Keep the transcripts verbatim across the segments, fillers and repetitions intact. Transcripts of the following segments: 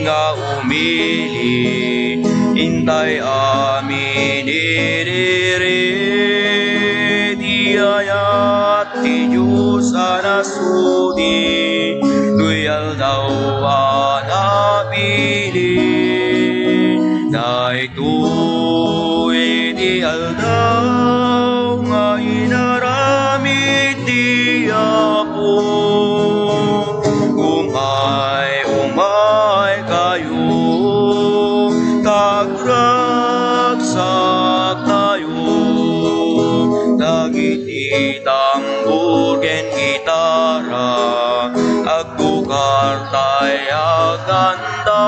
nga umili, intay amin iri, di ayat ti Dios a nasudi, toy aldaw a napili. Daytoy ti aldaw nga inaramid ti Apo. Umay, umay kayo, ta agragsaktayo. Dagiti tambor ken gitara, agtukar tay agkanta.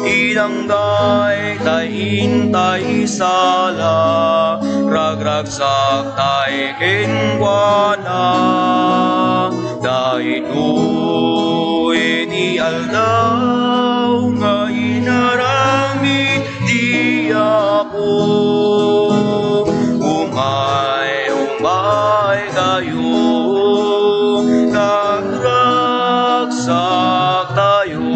Idanggay tay intay isala, ragragsak tay kenkuana. Daytoy ti aldaw nga inaramid ti Apo. Umay, umay kayo, ragragsak tayo.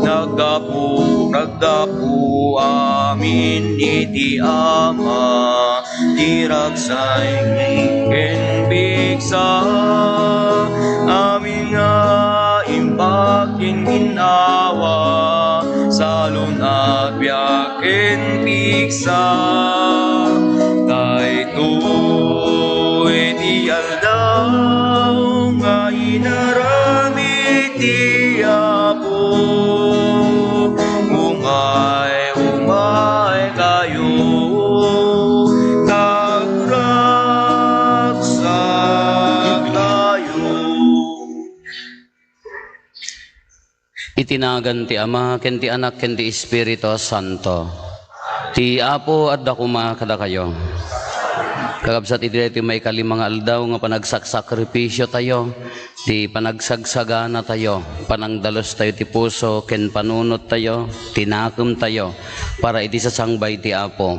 Naggapu, naggapu amin iti Ama, ti ragsay ken pigsa. Amin nga imbag ken ginnawa, salun a biag ken pigsa. Daytoy ti aldaw nga inaramid ti Apo. Umay, umay kayo, ta agragsaktayo. Iti nagan ti Ama, ken ti Anak, ken ti Espiritu Santo. Ti Apo adda koma kadakayo. Kakabsat, iti daytoy maikalima nga aldaw nga panagsaksakripisiotayo, ti panagsagsaganatayo, panangdalustayo ti puso ken panunottayo, ti nakemtayo, para iti sasangbay ti Apo.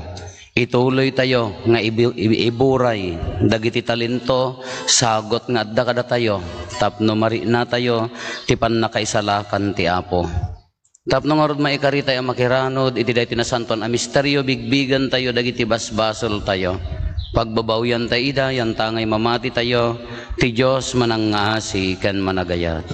Ituloytayo nga ibi-, ibi-, iburay dagiti talento, sagut nga adda kadatayo, tapno mariknatayo ti pannakaisalakan ti Apo. Tapno ngarud maikaritay a makiranod iti daytoy nasantoan a misterio, bigbigentayo dagiti basbasoltayo. Pagbabawiantay ida, yantangay mamatitayo, ti Dios manangngaasi ken managayat.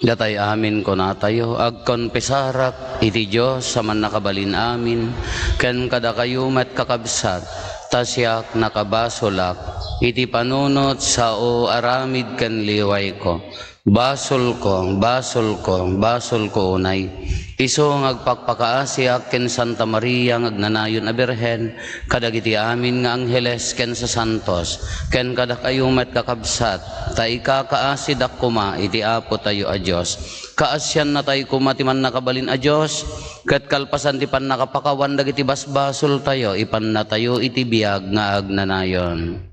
Datay amin kunatayo, agkonfesarak iti Dios a Mannakabalin-amin, ken kadakayo met, kakabsat, ta siak nakabasolak iti panunot, sao, aramid ken liwayko. Basolko, basolko, basolko unay. Isu nga agpakpakaasiak ken Santa Maria nga agnanayon a Birhen, kadagiti amin nga angheles ken sasantos, ken kadakayo met, kakabsat, ta ikakaasidak koma iti Apotayo a Dios. Kaasiannatay koma ti Mannakabalin a Dios, ket kalpasan ti pannakapakawan dagiti basbasoltayo, ipannatayo iti biag nga agnanayon.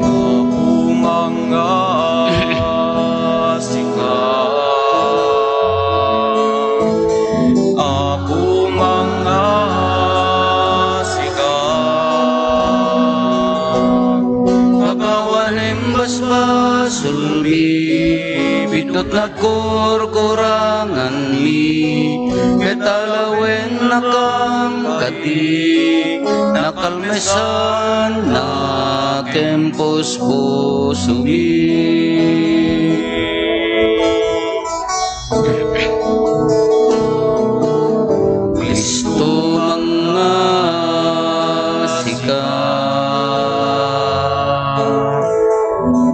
Apo, mangngaasika. Apo, mangngaasika. Pakawanem basbasolmi, biddut nagkurkuranganmi, ket alawennakam kadi, nakalmesannak ken puspusomi. Cristo, mangngaasika.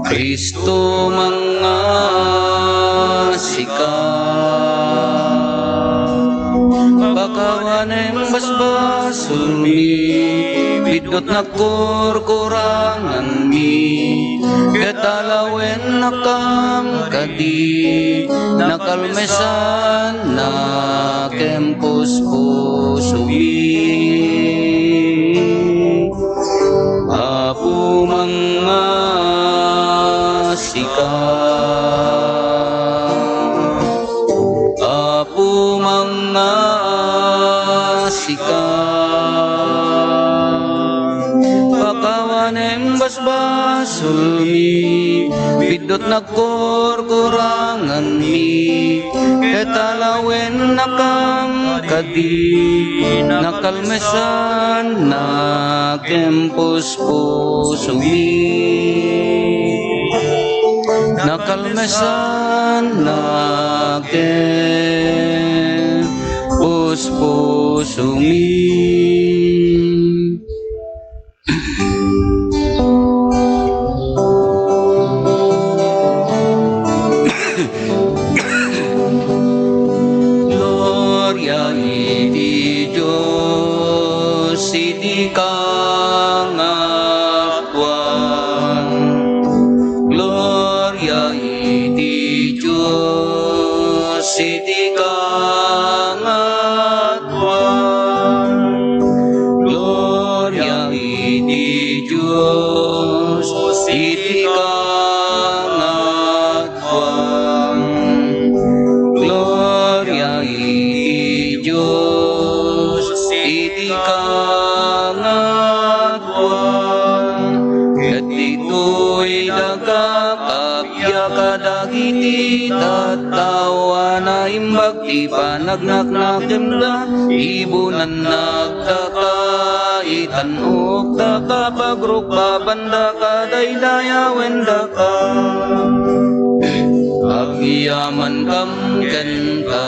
Cristo, mangngaasika. Pakawanem basbasolmi, biddut nagkurkuranganmi, ket alawennakam kadi, nakalmesannak ken puspusomi. Apo, mangngaasika. nagkurkuranganmi, ket alawennakam kadi, nakalmesannak ken puspusomi. Nakalmesannak ken puspusomi. Gloria iti Dios iti kangatoan. Gloria iti Dios iti kangatoan. Gloria iti Dios iti kangatoan. Gloria iti Dios iti kangatoan. Ket ditoy dagak, appiak kadagiti tattao a naimbag ti panagnaknakemda, ibunannak daka, itan-okdaka, pagrukbabandaka, daydayawendaka. Agyamankam kenka,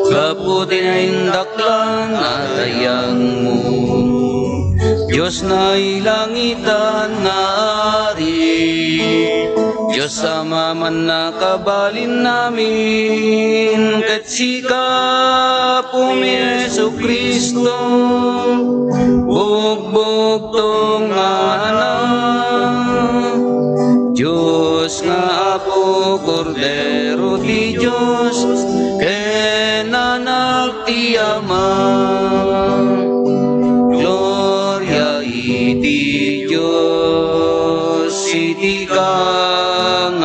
gapu ti naindaklan a dayagmo. Dios nailangitan nga Ari, Dios a mamannakabalinnamin, ket sika, Apomi Jesu-Cristo, bugbugtong nga Anak, Dios nga Apo, Kordero ti Dios, ken Anak ti Ama. Gloria iti Dios iti kangatoan.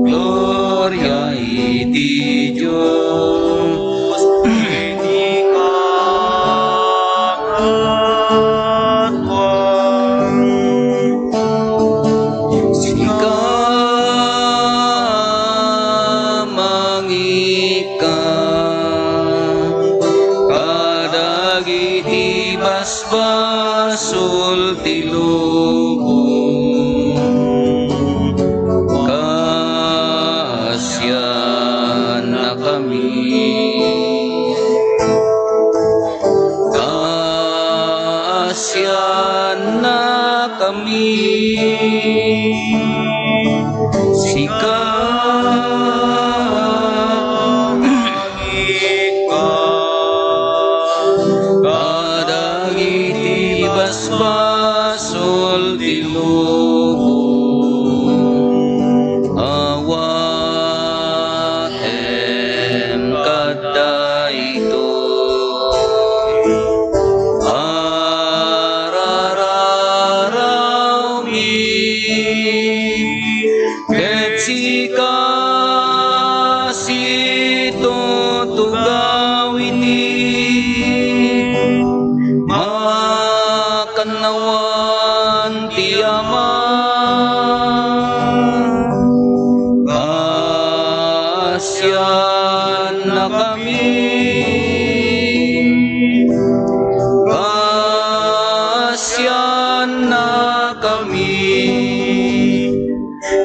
Gloria iti Dios iti kangatoan. Sika mangika kadagiti bas basol ti lubong, kaasiannakami. Kaasiannakami. Sika kadagiti basbasol ti lubong, awatem kadaytoy. Arararawmi. Ket sika situtugaw iti makannawan ti Ama. Kaasiannakami. Kaasiannakami.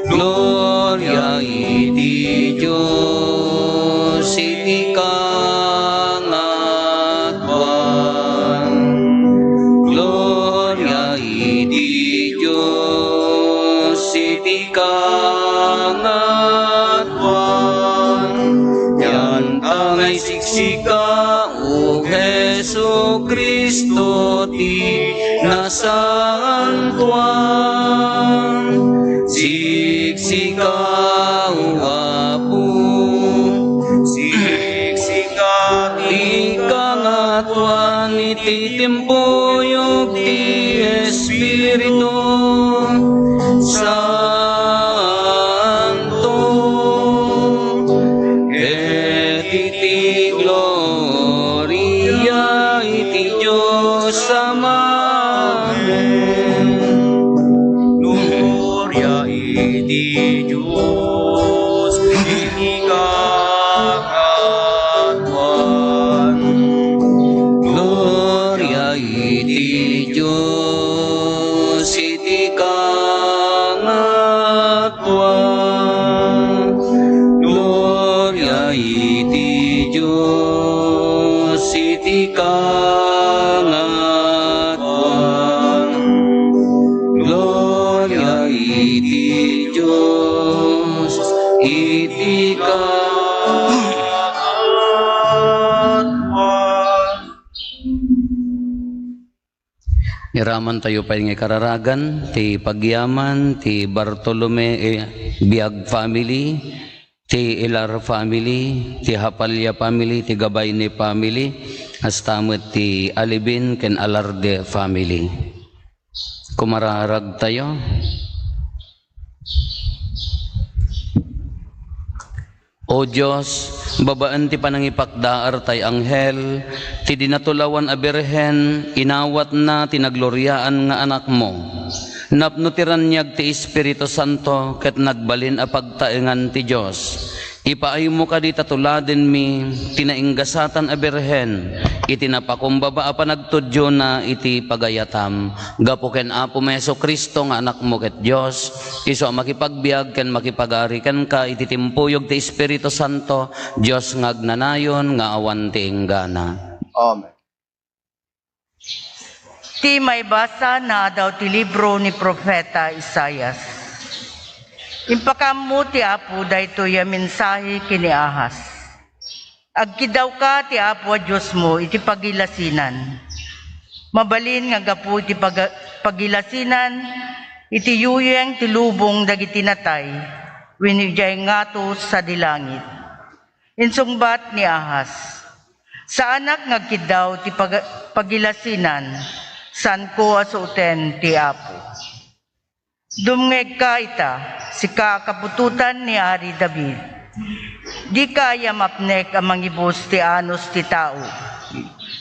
Gloria iti Dios iti kangatoan. Gloria iti Dios iti kangatoan. Dianta nga isiksika, O Jesu-Cristo, ti nasantoan. Siksika, O Apo, siksika ti kangatoan iti timpuyog ti Espiritu Santo. Ket iti gloria iti Dios Ama. Amen. iti Dios iti kangatoan. Gloria iti Dios iti kangatoan. Gloria iti Dios iti kangatoan. Gloria iti Dios iti kangatoan. Iraman tayo pay nga ikararagan ti pagyaman ti Bartolome, eh, Biag family, ti Ilar family, ti Hapalla family, ti Gabayne family, hasta met ti Alibin ken Alarde family. Kumararag tayo. O Dios, babaen ti panangipakdaar tay anghel, ti dinatulawan a birhen, inawatna ti nagloriaan nga Anakmo. Napno ti raniag ti Espiritu Santo ket nagbalin a pagtaengan ti Dios. Ipaaymo kadi ta tuladenmi ti nainggasatan a birhen iti napakumbaba a panagtudiona iti pagayatam. Gapu ken Apomi Jesu-Cristo nga Anakmo ket Dios, isu a makipagbiag ken makipagari kenka iti timpuyog ti Espiritu Santo, Dios nga agnanayon nga awan ti inggana. Amen. Ti maibasa naadaw ti libro ni Profeta Isaias. Impakaammo ti Apo daytoy a mensahe ken ni Ahaz. Agkiddawka ti Apo a Diosmo iti pagilasinan. Mabalin nga gapu iti paga-, pagilasinan, iti yuyeng ti lubong dagiti natay, wenno idiay ngato sadi langit. Insungbat ni Ahaz, "Saanak nga agkiddaw ti pag-, pagilasinan, saanko a suoten ti Apo." Dumngegka ita, sika a kaputotan ni Ari David. Dika aya mapnek a mangibus ti anus ti tao,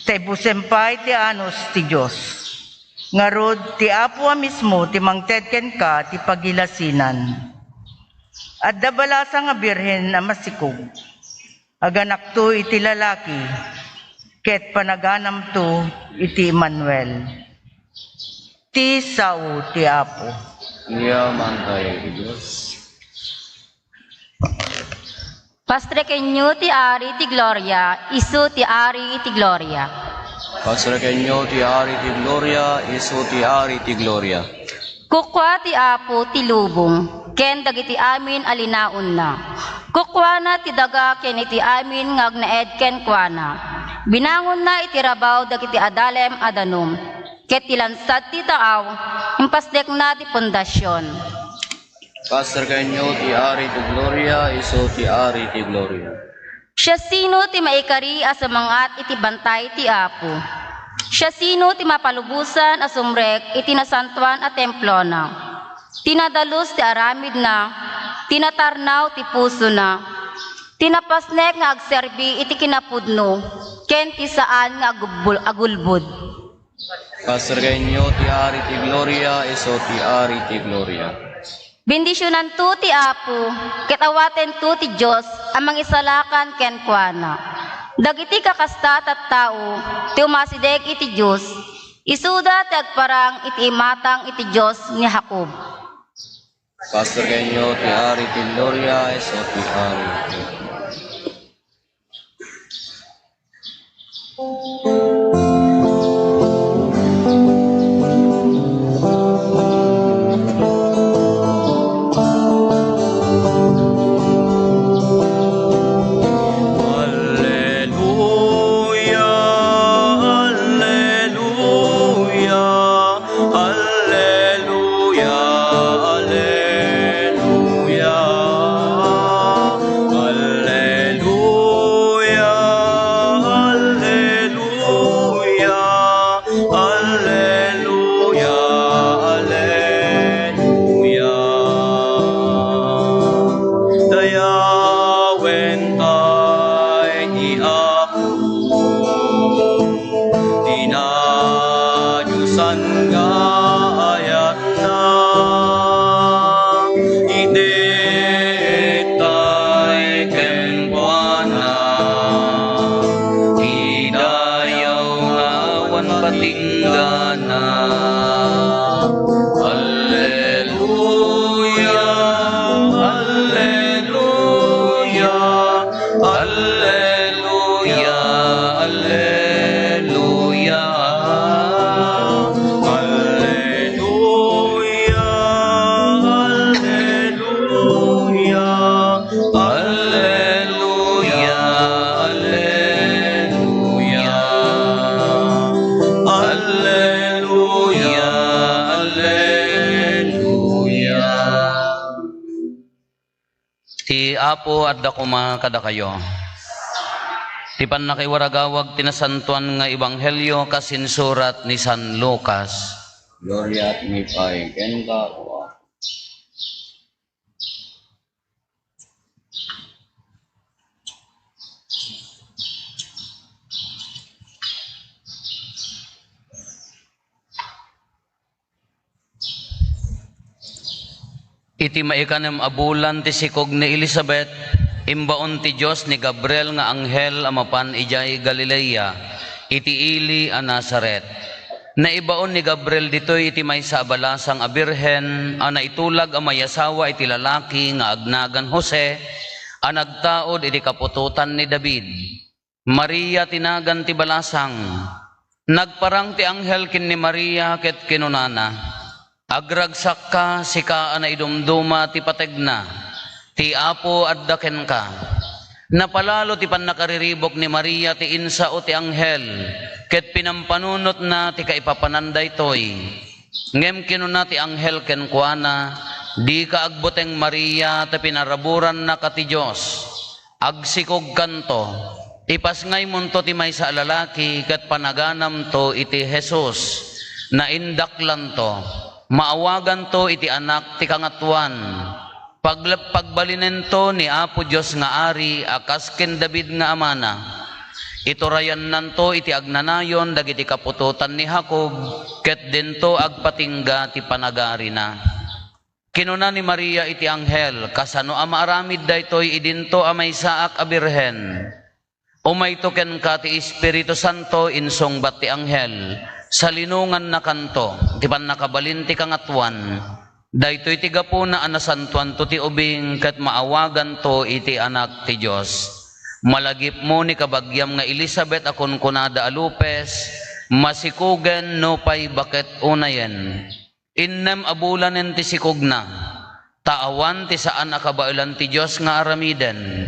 ta ibusen pay ti anus ti Dios. Ngarud, ti Apo a mismo ti mangted kenka ti pagilasinan. Adda balasang a birhen a masikog. Aganakto iti lalaki, ket panaganamto iti Emmanuel. Ti sao ti Apo. Yamantayo iti Dios. Pasrekenyo ti Ari ti Gloria, isu ti Ari ti Gloria. Pasrekenyo ti Ari ti Gloria, isu ti Ari ti Gloria. Kukua ti Apo ti lubong, ken dagiti amin a linaonna. Kukuana ti daga ken iti amin nga agnaed kenkuana. Binangonna iti rabaw dagiti adalem a danum, ket ti lansad ti taaw, impasdekna ti pundasion. Pasrekenyo ti Ari ti Gloria, isu ti Ari ti Gloria. Siasino ti maikari a sumangat iti bantay ti Apo? Siasino ti mapalubosan a sumrek iti nasantoan a templona? Ti nadalus ti aramidna, ti natarnaw ti pusona, ti napasnek nga agserbi iti kinapudno, ken ti saan nga agubbol-, agulbod. Pasrekenyo ti Ari ti Gloria, isu ti Ari ti Gloria. Bendisionanto ti Apo, ket awatento ti Dios a mangisalakan kenkuana. Dagiti kakasta a tattao ti umasideg iti Dios, isuda ti agparang iti imatang iti Dios ni Jacob. Pasrekenyo ti Ari ti Gloria, isu ti Ari ti Gloria. Alleluia, alleluia, alleluia, alleluia, alleluia. Ti Apo adda koma kadakayo. Ti pannakaiwaragawag ti nasantoan nga ebanghelio kas insurat ni San Lucas. Gloria at mipay kenka, O Apo. Iti maikanem a bulan ti sikog ni Elisabet, imbaon ti Dios ni Gabriel nga anghel a mapan idiay Galilea, iti ili a Nazaret. Naibaon ni Gabriel ditoy iti maysa a balasang a birhen a naitulag a mayasawa iti lalaki nga agnagan Jose a nagtaud iti kaputotan ni David. Maria ti nagan ti balasang. Nagparang ti anghel ken ni Maria ket kinunana, "Agragsakka, sika a naidumduma ti pategna. Ti Apo adda kenka." Napalalo ti pannakariribuk ni Maria ti insao ti anghel, ket pinampanunotna ti kaipapanan daytoy. Ngem kinuna ti anghel kenkuana, "Dika agbuteng, Maria, ta pinaraburannaka ti Dios. Agsikogkanto, ipasngaymonto ti maysa a lalaki ket panaganamto iti Jesus. Naindaklanto, maawaganto iti Anak ti Kangatoan. Pag-, pagbalinento ni Apo Dios nga Ari a kas ken David nga amana. Iturayannanto iti agnanayon dagiti kaputotan ni Jacob, ket dinto agpatingga ti panagarina." Kinuna ni Maria iti anghel, "Kasano a maaramid daytoy idinto a maysaak a birhen? Umayto kenka ti Espiritu Santo," insungbat ti anghel. "Salinongannakanto ti pannakabalin ti Kangatoan. Daytoy ti gapuna a nasantoanto ti ubing ket maawaganto iti Anak ti Dios. Malagipmo ni kabagiam nga Elisabet a kunkunada a lupes, masikogen nupay baket unayen. Innem a bulanen ti sikogna, ta awan ti saan a kabaelan ti Dios nga aramiden.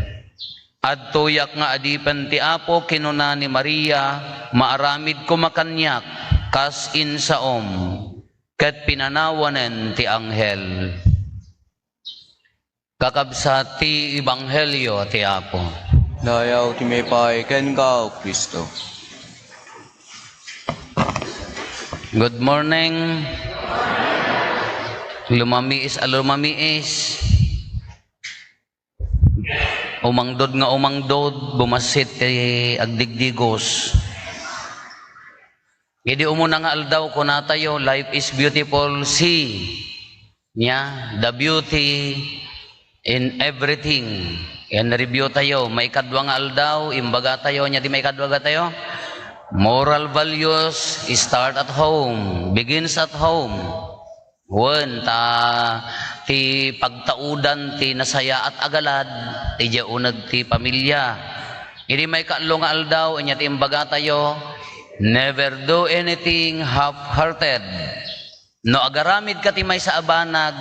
Adtoyak nga adipen ti Apo," kinuna ni Maria, "maaramid koma kaniak kas insaom." Ket pinanawanen ti anghel. Kakabsat ti ebanghelio ti Apo. Dayaw ti maipaay kenka, O Cristo. Good morning. Lumamiis a lumamiis. Umangdod nga umangdod, bumassit ti agdigdigos. Idi umuna nga aldaw, kunatayo, "Life is beautiful, see." Nia, the beauty in everything. Yan, review tayo. Maikadua nga aldaw, imbaga tayo. Nia, di maikadua tayo? Moral values start at home, begins at home. Wen, ta ti pagtaudan ti nasayaat a galad, idiay uneg ti pamilya. Idi maikaallo nga aldaw, ania ti imbaga tayo? Never do anything half-hearted. No agaramidka ti maysa a banag,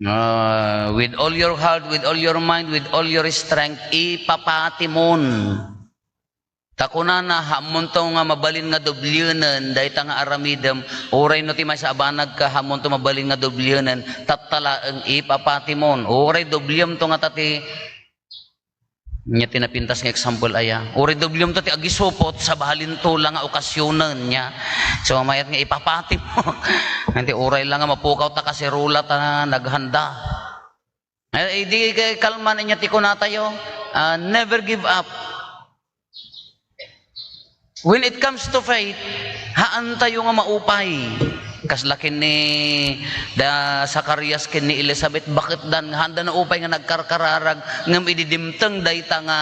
ah, with all your heart, with all your mind, with all your strength, ipapatimon. Ta kunana, "Haammonto nga mabalin nga doblienen dayta nga aramidem, uray no ti maysa a banagka, haammonto mabalin nga doblienen, tatta laeng ipapatimon." Uray dobliemto nga ta ti Nia ti napintas nga example aya. Uray dobliemto ti agisupot, sabalinto la nga okasionen, nia. So, mayat nga ipapatimo. Nga ti uray la nga mapukaw ta kaserola ta naghanda. Eh, di kay kalman nia ti kunatayo, ah, never give up. When it comes to faith, haan tayo nga maupay. Kasla ken ni da Zacarias ken ni Elizabeth, baket dan nga haanda naupay nga nagkarkararag, ngem idi dimteng dayta nga,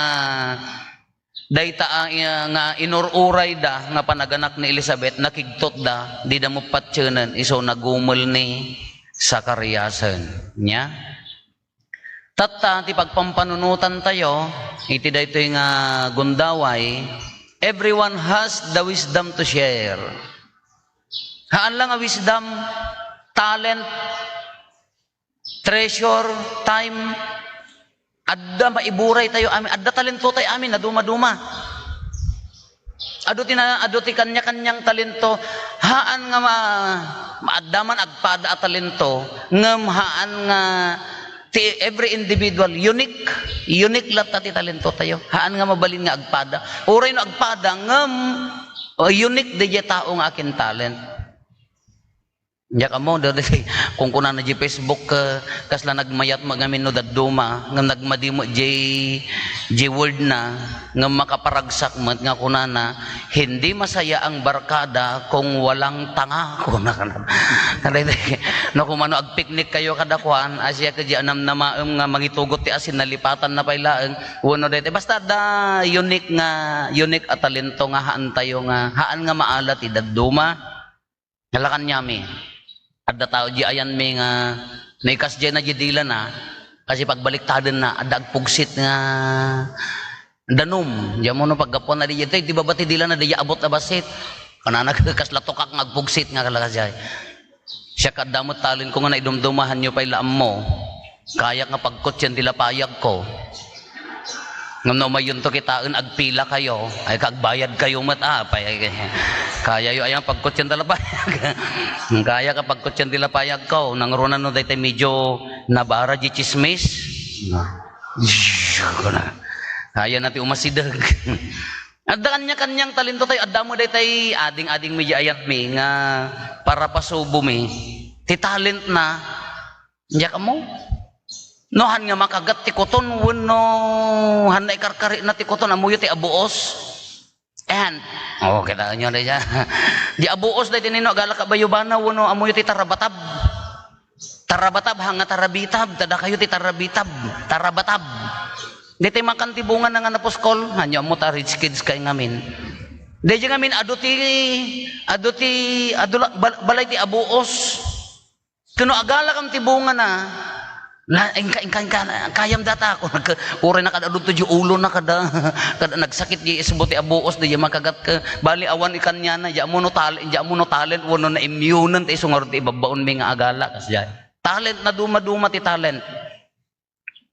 dayta a, nga inur-urayda nga panaganak ni Elizabeth, nakigtotda, dida met patienen, isu nagumel ni Zacariasen. Nia? Tatta, ti pagpampanunotan tayo iti daytoy nga gundaway, everyone has the wisdom to share. Haan la nga wisdom, talent, treasure, time, adda maiburay tayo amin, adda talento tayo amin, naduma-duma. Adu ti na, adu ti kanya-kanyang talento. Haan nga ma-, maadda man agpada a talento, ngem haan nga Ti every individual, unique. Unique latta ti talento tayo. Haan nga mabalin nga agpada. Uray no agpada, ngem, oh, unique daydiay tao nga akin talent. Diak ammo, dadi, kung kunana di Facebook, eh, kasla nagmayat mo ngamin no dadduma, ngem nagmadi mo di, di word na, ngem makaparagsak met nga kunana, "Hindi masaya ang barkada kung walang tanga," kuna ka na. Kadaytoy, no, kung mano agpiknik kayo kada kuan, asya ka di anam na maem nga mangitugot ti asin, nalipatan na pay laeng, wenno daytoy. Basta adda unique nga, unique a talento nga haan tayo nga, haan nga maala ti dadduma. Nalakan niya mi. Adda tao di ayan mi nga, no ikasdiay na di dila na, kasi pagbaliktaden na, adda agpugsit nga, danum. Diyan mo no paggapuan na di, ito, di baba ti dila na, di abot a basit. Kanana, kasla tukak nga agpugsit nga kalakasdiay. Siya kadda met talent ko nga naidumdumahan nyo pay la ammo. Kayak nga pagkutsen ti lapayag ko. Ngem no umayyonto kitaen, agpila kayo. Ay, kagbayad kayo met, ah, pay, kayayo ayang pagkutsen ti lapayag. Kaya ka pagkutsen ti lapayag ko. Nangruna no daytay medyo nabara di chismis. Kaya na ti umasideg. Adda kanya-kanyang talento tayo. Adda mo daytay ading-ading mi di ayat mi nga para pasubo mi. Ti talent na, diak ammo. No, han nga makagat ti kuton, wenno han naikarkari na ti kuton, ammoyo ti abuos. And, oh, kita nyo na siya. Di abuos na tinino, agala ka bayubana, wenno ammoyo ti tarabatab. Tarabatab, hanga tarabitab, tada kayo ti tarabitab. Tarabatab. Di ti makan ti bunga na nga napuskol. Hanyo mo ta rich kids kay ngamin. Di di ngamin, adu ti, adu ti, adu la-, bal-, balay ti abuos. Kuno agalakam ti bunga na, na, inka, inka, inka, kayam data ako. Nag-, uray na kada adunto di ulo na kada, kada nagsakit di isbo ti abuos, di makagat ka. Bali awan ikan niya na, di amo no tal-, di amo no talent, wano na immune ti isungar ti ibabaon mi nga agala, kas diay. Talent na duma-duma ti talent.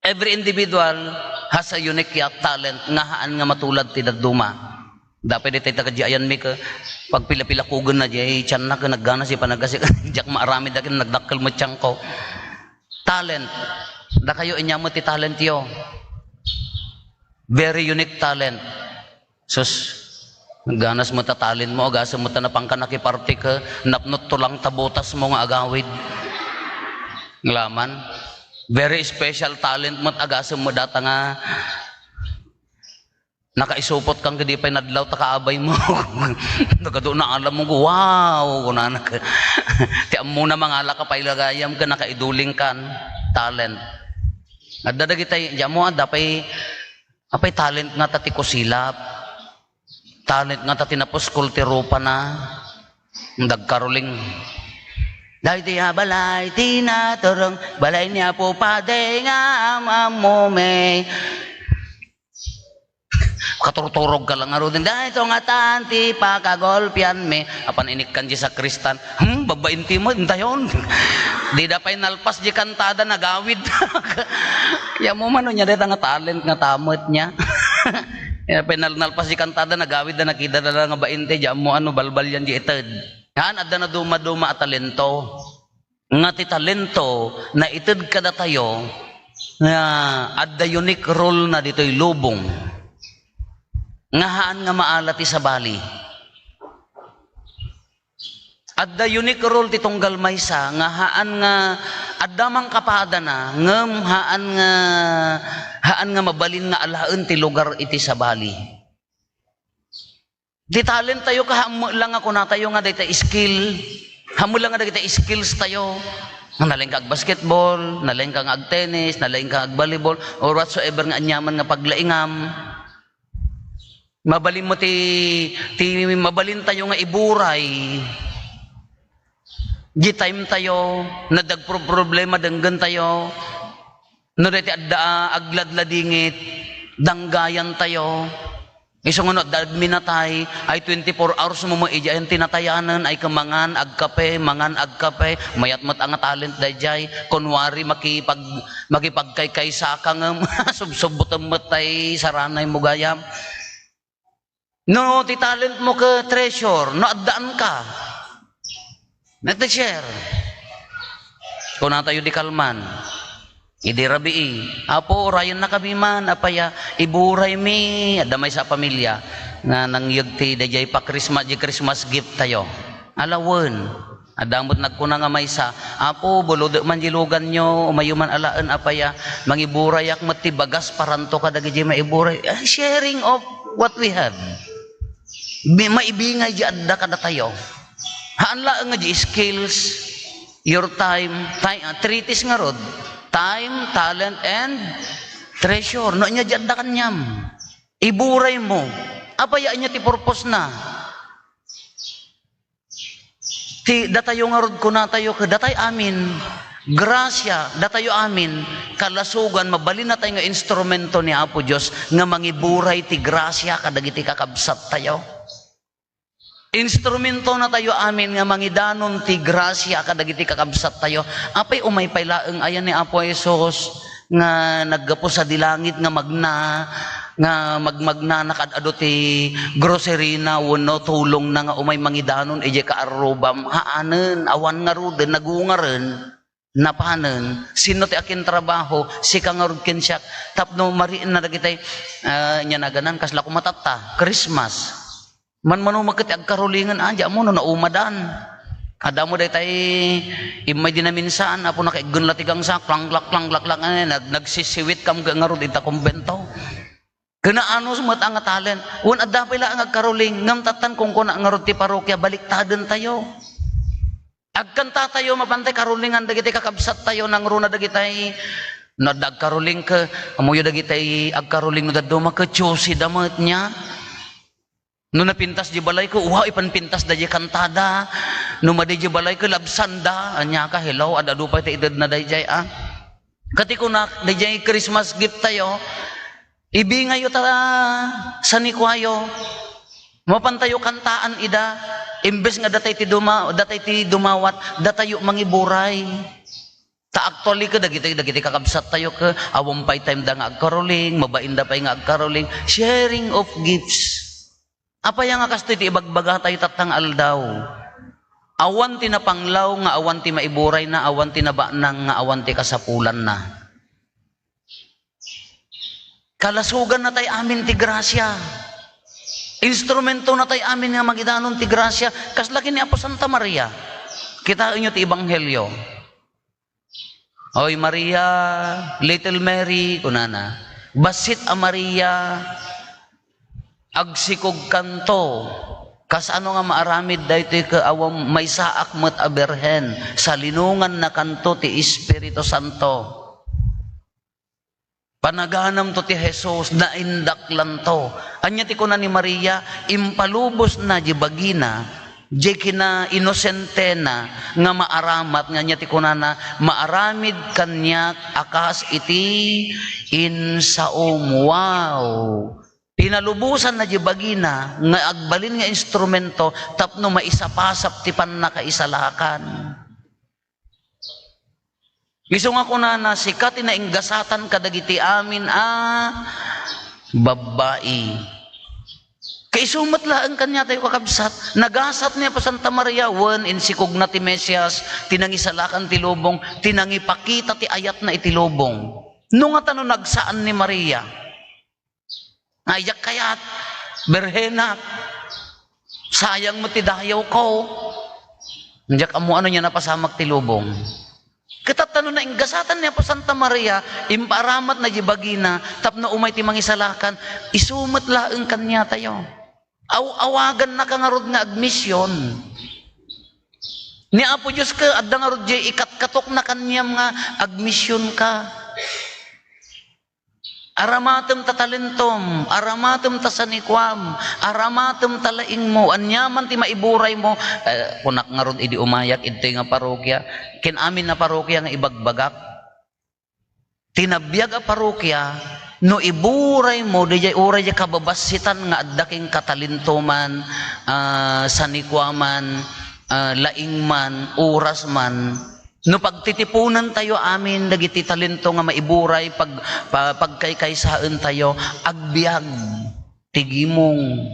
Every individual has a unique ya-, talent nga haan nga matulad ti dadduma. Dapay ditoy ta kadi ayan mi ka, pagpila-pilakugen na di ay tiyan na ka naggana si panagasi, diak maaramid akin nagdakkel met tiyan ko. Talent. Dakayo inya met ti talent yo. Very unique talent. Sus, ganas met ta talent mo, agasem met ta napangka nakiparty ka, napnot to lang ta butas mo nga agawid. Nglaman, very special talent met, agasem met data nga nakaisupot kang kadi pay nadlaw ta kaabay mo. Nagadu na alam mo, wow, kunana ka. Ti ammo na mangala ka pay lagayam ka, nakaiduling kan talent. Adda dagitay, di ammo, adda pay Apay talent ngata ti kusilap. Talent ngata ti napuskol ti rupana. Dagkaroling. Daytoy a balay ti naturong balay ni Apo Padi nga am-ammo mi. Katurturog ka lang ngaruden. Daytoy ngatan ti pakagulpian mi. Apan inikkan di sakristan. Hmm, babain ti mo, intayon. Di da pay nalpas di kantada, nagawid. Ya mo man, nya dayta nga talent nga tamet nya. Ya pay nal-, nalpas di kantada, nagawid da, nakita da nga babain ti, ya mo ano, balbalian di ited. Yan, adda na duma-duma a talento. Nga ti talento, naited kadatayo, nga adda unique role na ditoy lubong. Nga haan nga maala ti sabali. Adda unique role ti tunggal maysa nga haan nga adda mangkapadana, ngem haan nga, haan nga mabalin nga alaen ti lugar iti sabali. Ti talent tayo, kaammo lang nga kunatayo nga dayta skill. Ammo lang nga dagita skills tayo. Nga nalaing ka ag-basketball, nalaing ka nga ag-tennis, nalaing ka nga ag-volleyball, or whatsoever nga anyaman nga paglaingam. Mabalin mo ti, ti mabalin tayo nga iburay. Di time tayo, nadagproproblema denggen tayo. No, dayta adda a agladladingit, danggayan tayo. Isu nga no, adda agminatay, ay twenty-four hours mo mo idiay tinatayanen, ay kamangan, agkape, mangan, agkape, mayat met a nga talent daydiay. Kunwari, makipag-, makipagkaykaysa ka ngem, subsubutem met tay saranay mo gayam. No, ti talent mo ket treasure, no, addaan ka. Let us share. Kuna tayo di kalman. Idi rabii, "Apo, urayennakami man, apay a iburaymi?" Adda maysa a pamilia nga nangyeg ti daydiay pa-Christmas, di Christmas gift tayo. Ala wen. Adda met nagkuna nga maysa, "Apo, bulodek man di luganyo, umayyo man alaen, apay a mangiburayak met ti bagas paranto kadagiti maiburay." Ah, sharing of what we have. Bi-, maibingay di adda kadatayo. Haan laeng nga di skills, your time, ti-, ah, three T's ngarud, time, talent, and treasure. No ania di adda kaniam, iburaymo. Apay a ania ti purpose na? Ti datayo ngarud, kunatayo ket datay amin, grasia, datayo amin, kalasogan, mabalinnatayo nga instrumento ni Apo Dios nga mangiburay ti grasia kadagiti kakabsattayo. Instrumentonatayo amin nga mangidanon ti grasia kadagiti kakabsattayo. Apay, umay pay laeng aya ni Apo Jesus nga naggapu sadi langit nga magna, nga magmagnana kad-adu ti grocery na wenno tulong na nga umay mangidanon idiay kaarrubam. Haanen, awan ngaruden, nagungaren, napanen. Sinno ti akintrabaho? Sika ngarud ken siak. Tapno marienna dagitay, ah, nia naganan, kasla kumatatta, Christmas. Manmano met ket ti agkarulingen, a, di ammo no naumadan. Adda mo daytay immay di naminsaan, apo nakaiggen la ti gangsa, klangklak, klangklak, klak, eh, nag-, nagsisiwit kam ngarud ita kumbento. Ken naanus met a nga talent. Wen adda pay laeng agkaruling, ngem tattan kunkuna ngarud ti parokia, baliktadentayo. Agkantatayo, mapantay karulingan dagiti kakabsattayo, nangruna dagitay, no adda agkaruling ket, ammoyo dagitay agkaruling no dadduma ket tiyusida met nia. No napintas di balay ket, wa, ipanpintas da di kantada. No madi di balay ket, labsanda. Ania ka, hello, ad-adu pay ti itedna daydiay, a. Ket ti kunak, daydiay Christmas gift tayo, ibingayyo ta sanikuayo. Mapantayo kantaan ida, imbes nga datay ti duma-, datay ti dumawat, datayo mangiburay. Ta actually, ket dagiti, dagiti kakabsattayo, ket awan pay time da nga agkaruling, mabainda pay nga agkaruling. Sharing of gifts. Apay nga kastoy ti ibagbagatayo tatta nga aldaw? Awan ti napanglaw nga awan ti maiburayna, awan ti nabanang nga awan ti kasapulanna. Kalasogannatay amin ti grasia. Instrumentonatay amin nga mangidanon ti grasia. Kasla ken ni Apo Santa Maria. Kitaenyo ti Ebanghelio. "Oy, Maria, little Mary," kunana, "bassit a Maria, agsikogkanto. Kasano nga maaramid daytoy ket awan maysaak met a birhen? Salinongannakanto ti Espiritu Santo." Panaganamto ti Jesus, naindaklanto. Ania ti kuna ni Maria? Impalubosna di bagina, di kinainosentena nga maaramat, nga ania ti kunana, "Maaramid kaniak a kas iti insaom." Wow! Pinalubosanna di bagina nga agbalin nga instrumento tapno maisapasap ti pannakaisalakan. Isu nga kunana, "Sika ti nainggasatan kadagiti amin a babbai." Kaisu met laeng kaniatayo, kakabsat. Nagasat ni Apo Santa Maria, wen, insikogna ti Mesias, ti nangisalakan ti lubong, ti nangipakita ti ayatna iti lubong. No ngata no nagsaan ni Maria, "Ay, diak kayat, birhenak. Sayang met ti dayawko. Diak ammo no ania napasamak ti lubong." Ket tatta no nainggasatan ni Apo Santa Maria, impaaramatna di bagina, tapno umay ti mangisalakan, isu met laeng kaniatayo. Aw-awagannaka ngarud nga agmision. Ni Apo Dios ket adda ngarud di ikatkatukna kaniam nga agmisionka. Aramatem ta talentom, aramatem ta sanikuam, aramatem ta laingmo, aniaman ti maiburaymo. Eh, kunak ngarud idi umayak idtoy nga parokia, ken amin a parokia nga ibagbagak. Ti nabiag a parokia, no iburaymo, diay uray diay kababassitan nga adda kenka, talentoman, ah, sanikuaman, ah, laingman, orasman, no pagtitiponentayo amin dagiti talento nga maiburay, pag-, pa-, pagkaykaysaentayo, agbiag ti gimong.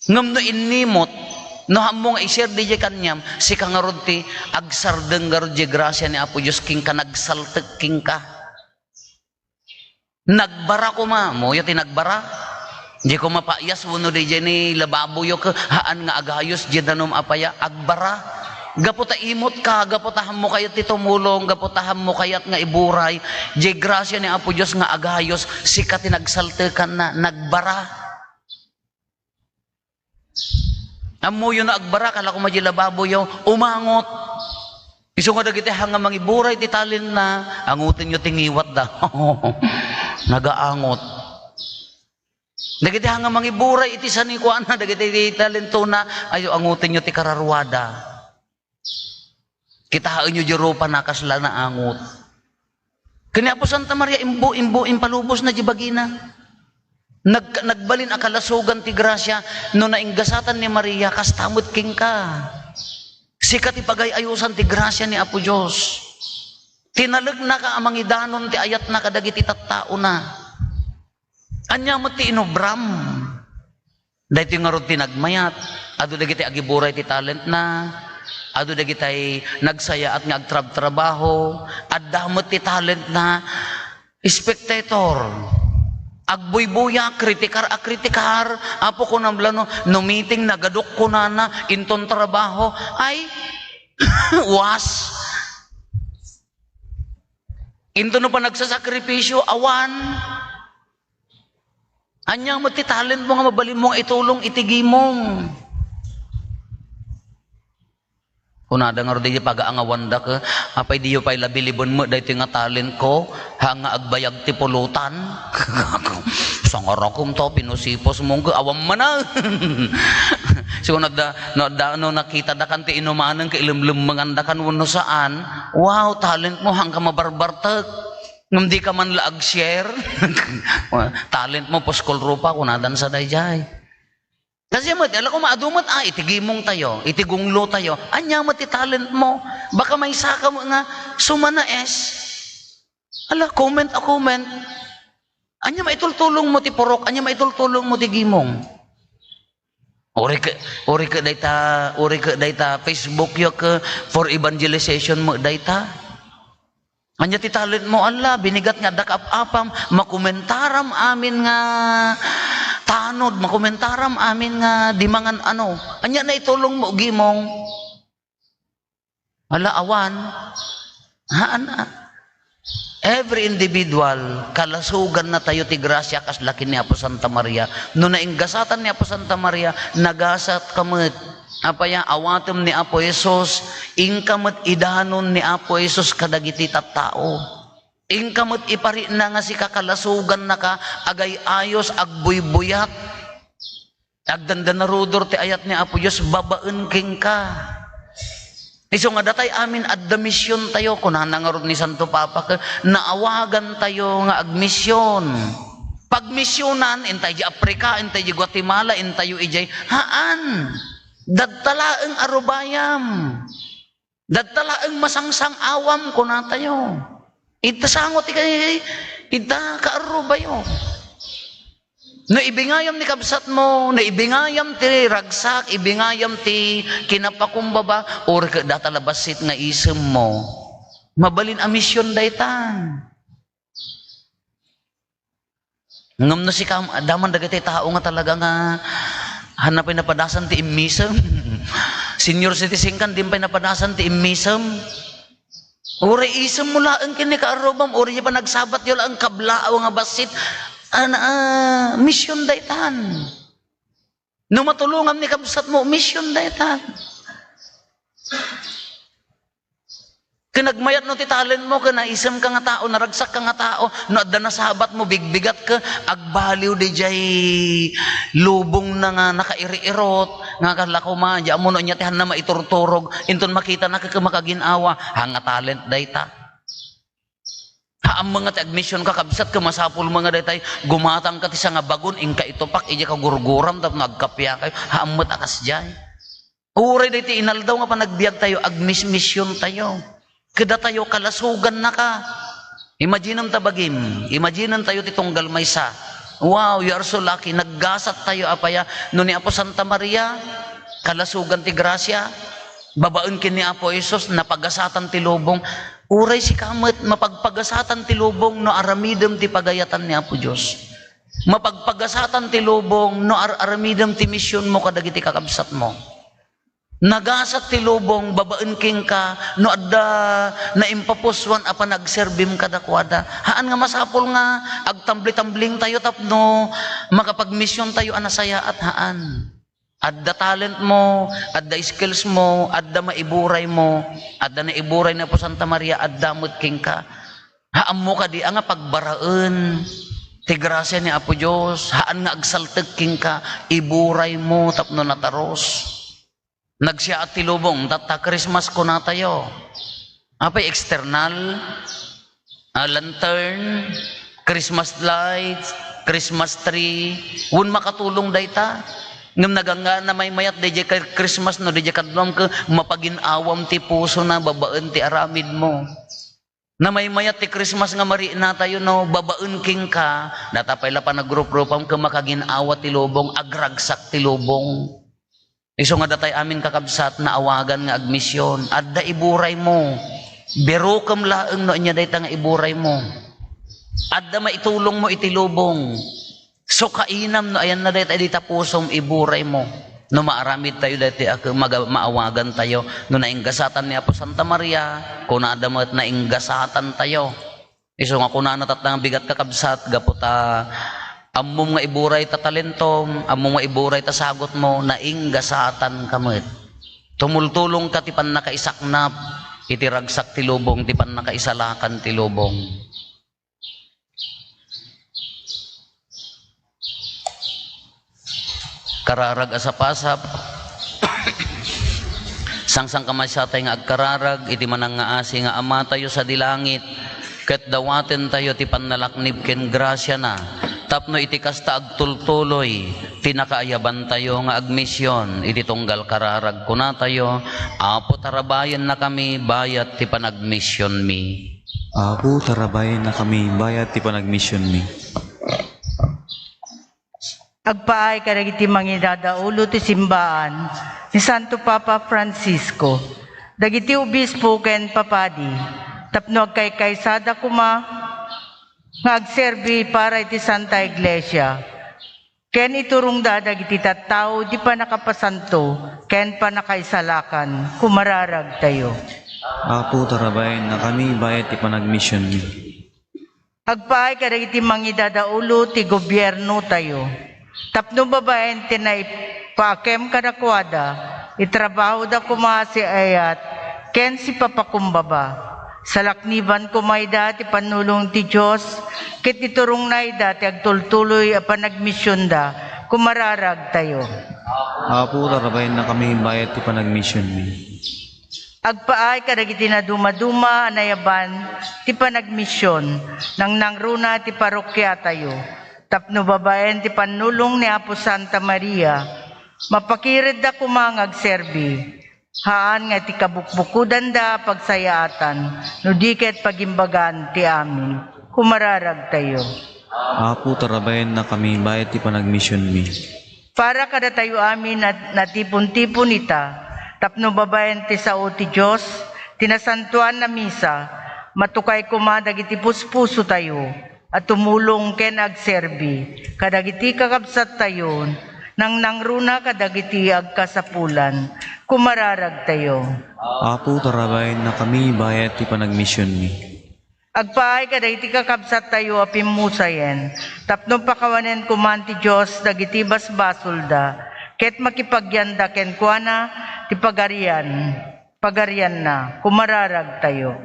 Ngem no innimot, no ammo nga i-share diay kaniam, sika ngarud ti agsardeng ngarud diay grasia ni Apo Dios kenka, nagsaltek kenka. Nagbara koma, ammoyo ti nagbara. Di koma paayas wenno di jay ni lababoyo ket haan nga agayos jay danum a paya, agbara. Gapu ta imutka, gapu ta hammo kayat ti tumulong, gapu ta hammo kayat nga iburay, jay grasia ni Apo Dios nga agayos, sika ti nagsaltekanna, nagbara. Ammoyo nga agbara, kala koma jay lababoyo, umangot. Isu nga dagiti haan nga mangiburay ti talentna, angotenyo ti ngiwatda. Nagaangot. Dagiti haan nga mangiburay iti sanikuana, dagiti talentona, ayo, angotenyo ti kararuada. Kitaenyo jay rupana, kasla naangot. Ken ni Apo Santa Maria, imbu-, imbu-, impalubosna jay bagina. Nag-, nagbalin a kalasogan ti grasia no nainggasatan ni Maria, kasta met kenka. Sika ti pagay-ayosan ti grasia ni Apo Dios. Tinalegnaka a mangidanon ti ayatna kadagiti tattaona. Ania met ti inubram? Daytoy ngarud ti nagmayat. Adu dagiti agiburay ti talentna. Adu dagiti nagsayaat nga agtrabtrabaho. Adda met ti talentna. Spectator. Agbuybuya, kritikar a kritikar. Apo, kunam la no, no meeting, nagadok kunana, inton trabaho. Ay, was. Inton no panagsasakripisyo, awan. Ania met ti talentmo nga mabalinmo nga itulong iti gimong? Kunada ngarud iti pagaangawanda ket, apay diyo pay la biliben met daytoy nga talentko, haan nga agbayag ti pulutan? Sangarakem to, pinusipusmo ket awan manen. So, no adda, no adda, no nakitadakan ti inumanen, ket ilemlemmengandakan wenno saan, wow, talentmo, haanka mabarbartek. Ngem dika man la ag-share. Talentmo, puskol rupa, kunadan sa daydiay. Kasi met, ala koma, adu met, ah, iti gimongtayo, iti gunglotayo. Ania met ti talentmo? Baka maysaka met nga sumanaes. Ala, comment a comment. Ania maitultulongmo ti purok? Ania maitultulongmo ti gimong? Uri ket, uri ket dayta, uri ket dayta Facebookyo ket for evangelization met dayta. Ania ti talentmo, ala, binigat nga adda kaap-apam, makomentaram amin nga tanod, makomentaram amin nga di mangan-ano. Ania naitulongmo, gimong? Ala, awan. Haan a. Every individual, kalasogannatayo ti grasia kasla ken ni Apo Santa Maria. No nainggasatan ni Apo Santa Maria, nagasatka met. Apay a, awatem ni Apo Jesus, inka met idanon ni Apo Jesus kadagiti tattao. Inka met iparikna nga sika kalasogannaka, agay-ayos, agbuybuyat. Agdandanarudor ti ayat ni Apo Dios babaen kenka. Isu nga datay amin adda misiontayo, kunana ngarud ni Santo Papa ket naawagantayo nga agmision. Pagmisionan, intay di Africa, intay di Guatemala, intayo idiay, haan. Dadta laeng a rubayam. Dadta laeng masangsang-awam, kunatayo. Ita sango ti kay, ita kaarrubayo. No ibingayam ni kabsatmo, no ibingayam ti ragsak, ibingayam ti kinapakumbaba, uri ket data la bassit nga isemmo. Mabalin a mision dayta. Ngem no sika, adda man dagiti tao nga talaga nga, hanna pay napadasan ti immisem. Senior citizen kan, di pay napadasan ti immisem. Uray isemmo laeng ken ni kaarrubam, uray panagsabatyo laeng kablaaw nga bassit. Ana, ah, mision daytan. No matulongam ni kabsatmo, mision dayta. Ken nagmayat no ti talentmo, ken naisemka nga tao, naragsakka nga tao, no adda nasabatmo, bigbigatka, agbaliw diay lubongna nga nakairiirot, nga kala koma, di ammo no ania ti hanna maiturturog, inton makitana ket makagin-awa, ha nga talent dayta. Haan met nga ti agmisionka, kabsat, ket masapul met nga daytay, gumatangka ti sangabagon, inka itupak idiay kagurguram tapno agkapiakayo. Haan met a kasdiay. Uray daytoy inaldaw nga panagbiagtayo, agmismisiontayo. Kadatayo, kalasogannaka. Imaginem ta bagim, imaginentayo ti tunggal maysa. Wow, you are so lucky. Naggasattayo, apay a, no ni Apo Santa Maria, kalasogan ti grasia, babaen ken ni Apo Jesus, napagasatan ti lubong. Uray sika met, mapagpagasatan ti lubong no aramidem ti pagayatan ni Apo Dios. Mapagpagasatan ti lubong no ar-aramidem ti misionmo kadagiti kakabsatmo. Nagasat ti lubong babaen kenka no adda naimpapusuan a panagserbim kadakuada. Haan nga masapul nga agtambli-tambling tayo tapno makapagmision tayo a nasayaat, haan. Adda talent mo, adda skills mo, adda maiburay mo, adda naiburay ni Apo Santa Maria, adda met kenka. Haanmo kadi a nga pagbaraen ti grasia ni Apo Dios, haan nga agsaltek kenka, iburay mo tapno natarus. Nagsiaat ti lubong, tatta Christmas kunatayo. Apay external, ah, lantern, Christmas lights, Christmas tree, wen makatulong dayta. Ngem nagangga namaymayat daydiay ka-, Christmas no daydiay kaduam ket mapagin-awam ti pusona babaen ti aramidmo. Namaymayat ti Christmas nga mariinatayo no babaen kenka, data pay la panagrupropam ket makagin-awa ti lubong, agragsak ti lubong. Isu nga datay amin kakabsat, naawagan nga agmision. Adda iburay mo. Birukem laeng no ania dayta nga iburay mo. Adda maitulong mo iti lubong. Sukainam no ayanna dayta idi ta pusom, iburay mo. No maaramid tayo daytoy a ke-, maga-, maawagan tayo. No nainggasatan ni Apo Santa Maria, kunada met nainggasatan tayo. Isu nga kunana tatta nga bigat, kakabsat, gapu ta ammom nga iburay ta talentom, ammom nga iburay ta sagutmo, nainggasatan ka met. Tumultulong ka ti pannakaisaknap iti ragsak ti lubong, ti pannakaisalakan ti lubong. Kararag a sapasap. Sangsankamasatay nga agkararag iti manangngaasi nga Amatayo sadi langit, ket dawatentayo ti pannalaknib ken grasiana, tapno iti kasta agtultuloy ti nakaayabantayo nga agmision iti tunggal kararag. Kunatayo, Apo, tarabayennakami bayat ti panagmisionmi. Apo, tarabayennakami bayat ti panagmisionmi. Agpaay kadagiti mangidadaulo ti simbaan ni Santo Papa Francisco, dagiti obispo ken papadi, tapno agkaykaysada koma nga agserbi para iti Santa Iglesia, ken iturongda dagiti tattao iti pannakapasanto ken pannakaisalakan. Kumararagtayo. Apo, tarabayennakami bayat ti panagmisionmi. Agpaay kadagiti mangidadaulo ti gobiernotayo, tapno babaen ti naipaakem kadakuada, itrabahoda koma siayat ken sipapakumbaba. Salakniban koma ida ti pannulong ti Dios, ket iturongna ida ti agtultuloy a panagmisionda. Kumararagtayo. Apo, tarabayennakami bayat ti panagmisionmi. Agpaay kadagiti nadumaduma a nayaban ti panagmision, nangnangruna ti parokiatayo, tapno babaen ti pannulong ni Apo Santa Maria, mapakiredda koma nga agserbi, haan nga ti kabukbukodanda a pagsayaatan, no di ket pagimbagan ti amin. Kumararagtayo. Apo, tarabayennakami bayat ti panagmisionmi. Para kadatayo amin a natipon-tipon ita, tapno babaen ti sao ti Dios, ti nasantoan a misa, matukay koma dagiti puspusotayo a tumulong ken agserbi kadagiti kakabsattayo, nangnangruna kadagiti agkasapulan. Kumararagtayo. Apo, tarabayennakami bayat ti panagmisionmi. Agpaay kadagiti kakabsattayo a pimmusayen, tapno pakawanen koma ti Dios dagiti basbasolda, ket makipagyanda kenkuana ti pagarian, pagarianna. Kumararagtayo.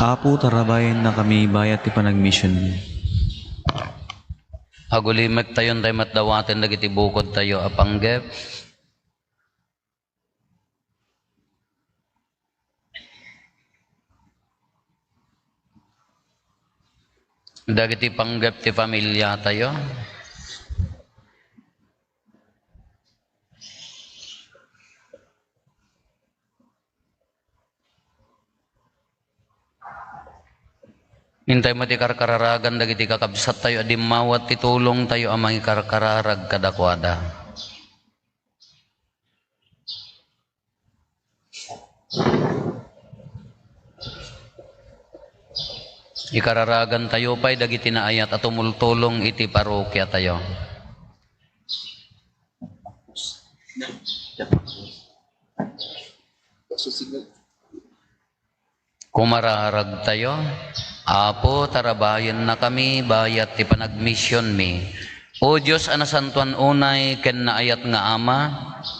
Apo, tarabayennakami bayat ti panagmisionmi. Agulimektayon tay met dawaten dagiti bukodtayo a panggep. Dagiti panggep ti familiatayo. Intay met ti karkararagan dagiti kakabsattayo a dimmawat ti tulongtayo a mangikarkararag kadakuada. Ikararagantayo pay dagiti naayat a tumultulong iti parokiatayo. Kumararagtayo. Apo, tarabayennakami bayat ti panagmisionmi. O Dios a nasantoan unay ken naayat nga Ama,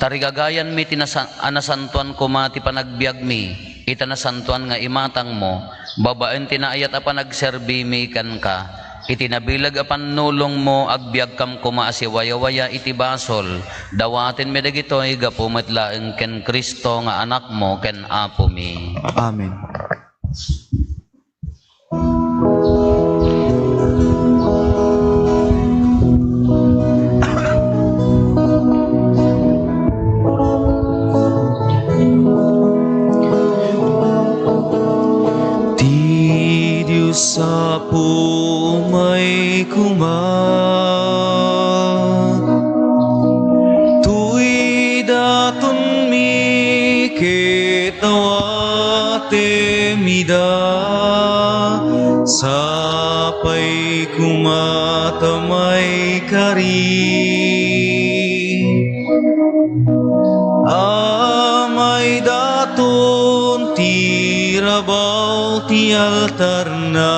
tarigagayanmi ti nasa-, a nasantoan koma ti panagbiagmi ita nasantoan nga imatangmo, babaen ti naayat a panagserbimi kenka. Iti nabileg a pannulongmo, agbiagkam koma a siwayawaya iti basol. Dawatenmi dagitoy gapu met laeng ken Cristo nga Anakmo ken Apomi. Amen. Ti Dios Apo, umay koma. Tuy datonmi ket awatem ida, sapay koma ta maikari. Amay daton ti rabaw ti altarna.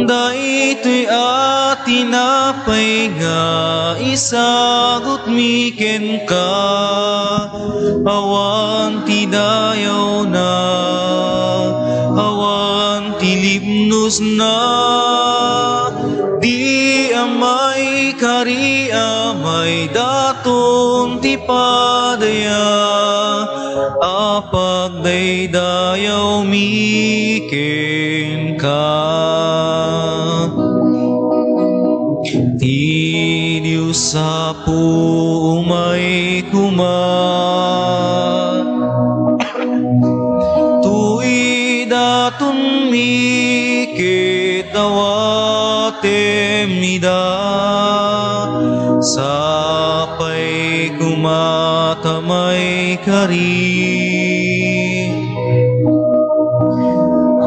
Daytoy a tinapay nga isagutmi kenka, awan ti dayawna, awan ti libnosna, di a maikari amay daton ti padaya a pagdaydayawmi kenka. Ti Dios Apo, umay koma. Tuy datonmi ket awatem ida, sapay koma ta maikari.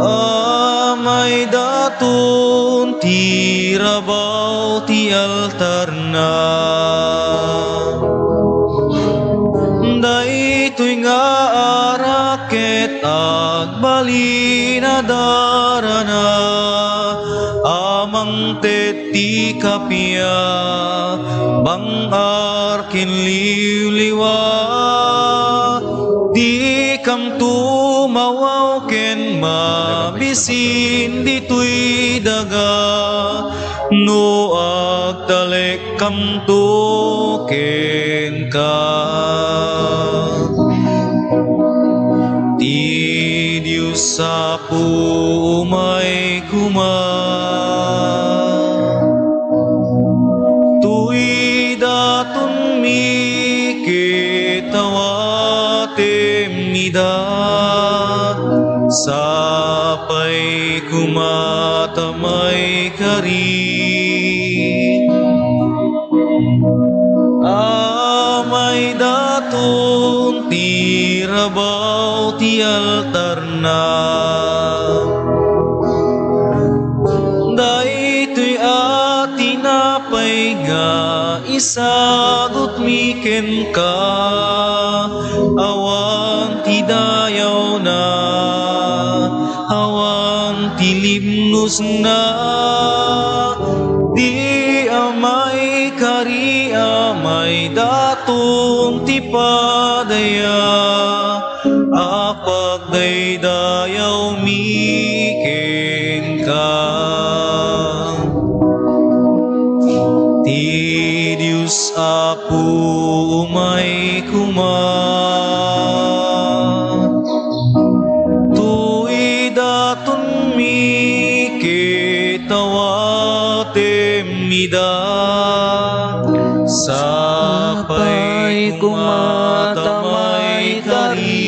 Amay daton ti rabaw ti altarna. Daytoy nga arak ket agbalin a darana a mangted ti kappia, bang-ar ken liwliwa. Dikam tumawaw ken mabisin ditoy daga no agtalek kamto kenka. Ti Dios Apo, umay koma. Tuy datonmi ket awatem ida, sapay koma ta maikari. Amay daton ti rabaw ti altarna. Daytoy a tinapay nga isagutmi kenka, awan ti dayawna, awan ti libnosna, di a maikari amay daton ti padaya a pagdaydayawmi kenka. Ti Dios Apo, umay koma. Tuy datonmi ket awatem ida, sapay koma ta maikari.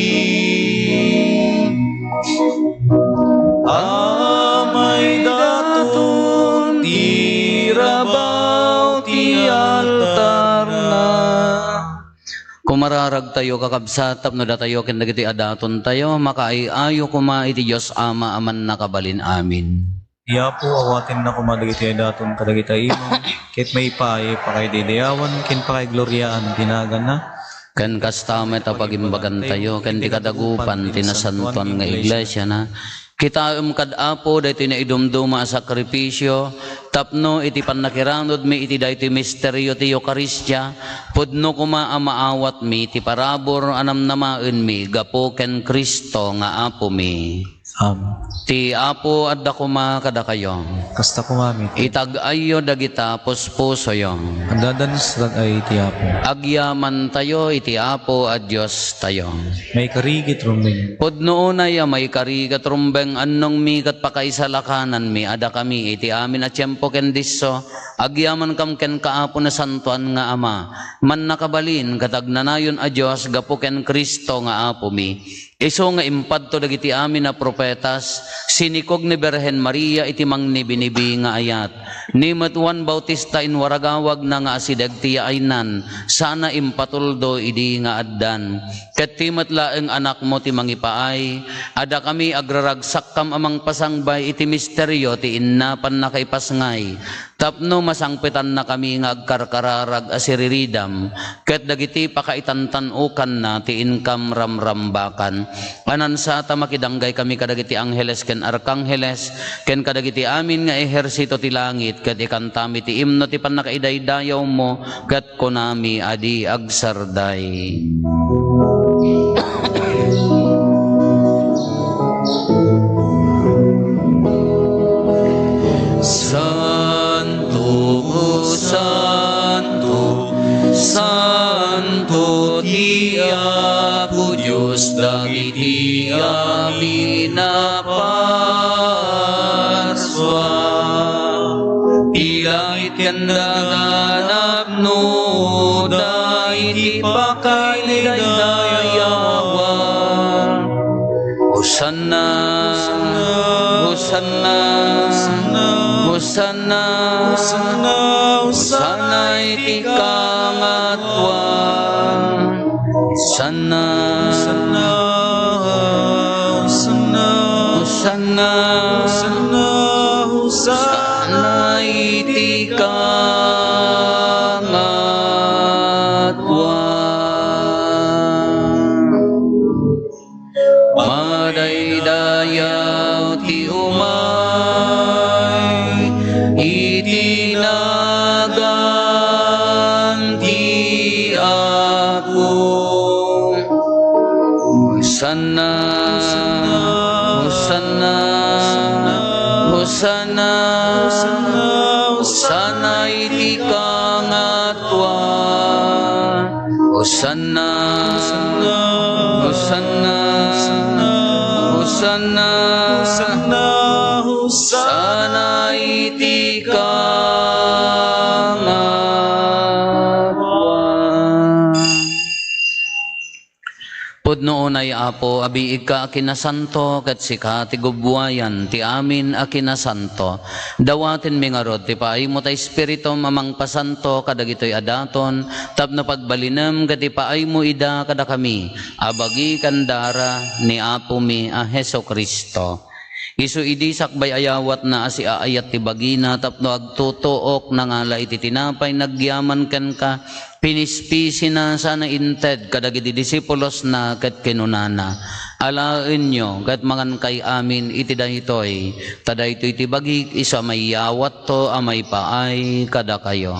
Amay daton ti rabaw ti altarna. Kumararag Ragtayo, kakabsat, tapno datayo ken dagiti adatontayo, makaay-ayo koma iti Dios Ama a Mannakabalin. Amin. Ti Apo, awatenna koma dagiti adaton kadagiti imam, ket maipaay pakaidayawan ken pakaigloriaan ti naganna. Ken kasta met a pagimbagantayo ken ti kadagupan ti nasantoan nga iglesiana. Kitaem kad Apo daytoy naidumduma a sakrifisio tapno iti pannakiranudmi iti daytoy misterio ti Eukaristia, pudno koma a maawatmi ti parabur a namnamaenmi gapu ken Cristo nga Apomi. Amen. Ti Apo adda koma kadakayo. Kasta koma met. Itag-ayyo dagita puspusoyo. Addadan sa tag-ay ti Apo. Agyamantayo iti Apo a Diostayo. Maikari ket rumbeng. Pudno unay a maikari ket rumbeng, annongmi ket pakaisalakananmi a dakami iti amin a tiempo ken disso, agyamankam kenka, Apo, nasantoan nga Ama, mannakabalin ket agnanayon a Dios gapu ken Cristo nga Apomi. Isu nga impadto dagiti amin a profetas, sinikog ni Birhen Maria iti mangnibinibi nga ayat. Ni met Juan Bautista inwaragawagna nga asideg ti yaaynan, sana impatuldo idi nga addan. Ket ti met laeng anakmo ti mangipaay, a dakami agraragsakkam a mangpasangbay iti misterio ti inna pannakaipasngay, tapno masangpetannakami nga agkarkararag a siriridam, ket dagiti pakaitantan-okanna ti inkam ramrambakan. Anansa ta makidanggay kami kadagiti angheles ken arkangheles, ken kadagiti amin nga ehersito ti langit, ket ikantami ti imno ti pannakaidaydayawmo, ket kunami a di agsarday. Santo, santo, santo ti Apo Dios dagiti amin a parsua. Ti langit ken daga napnoda iti pakaidaydayawan. Hosanna, Hosanna, Hosanna, Hosanna iti kangatoan. Hosanna, Hosanna, Hosanna, Hosanna iti kangatoan. Madaydayaw ti umay iti nagan ti Apo. Hosanna, Hosanna, Hosanna, Hosanna iti kangatoan. Hosanna, Hosanna, Hosanna, Hosanna iti kangatoan. Pudno unay, Apo, a biigka a kinasanto, ket sika ti gubbuayan ti amin a kinasanto. Dawatenmi ngarud ti paaymo ta Espiritum a mangpasanto kadagitoy a daton, tapno pagbalinem ket ipaaymo ida kadakami a bagi ken dara ni Apomi a Jesu-Cristo. Isu idi sakbay a yawatna a siaayat ti bagina tapno agtutuok, nangala iti tinapay, nagyaman kenka, pinispisina, sana inted kadagiti disipulosna ket kinunana, "Alaenyo ket mangankay amin iti daytoy, ta daytoy ti bagik isu a maiyawatto a maipaay kadakayo."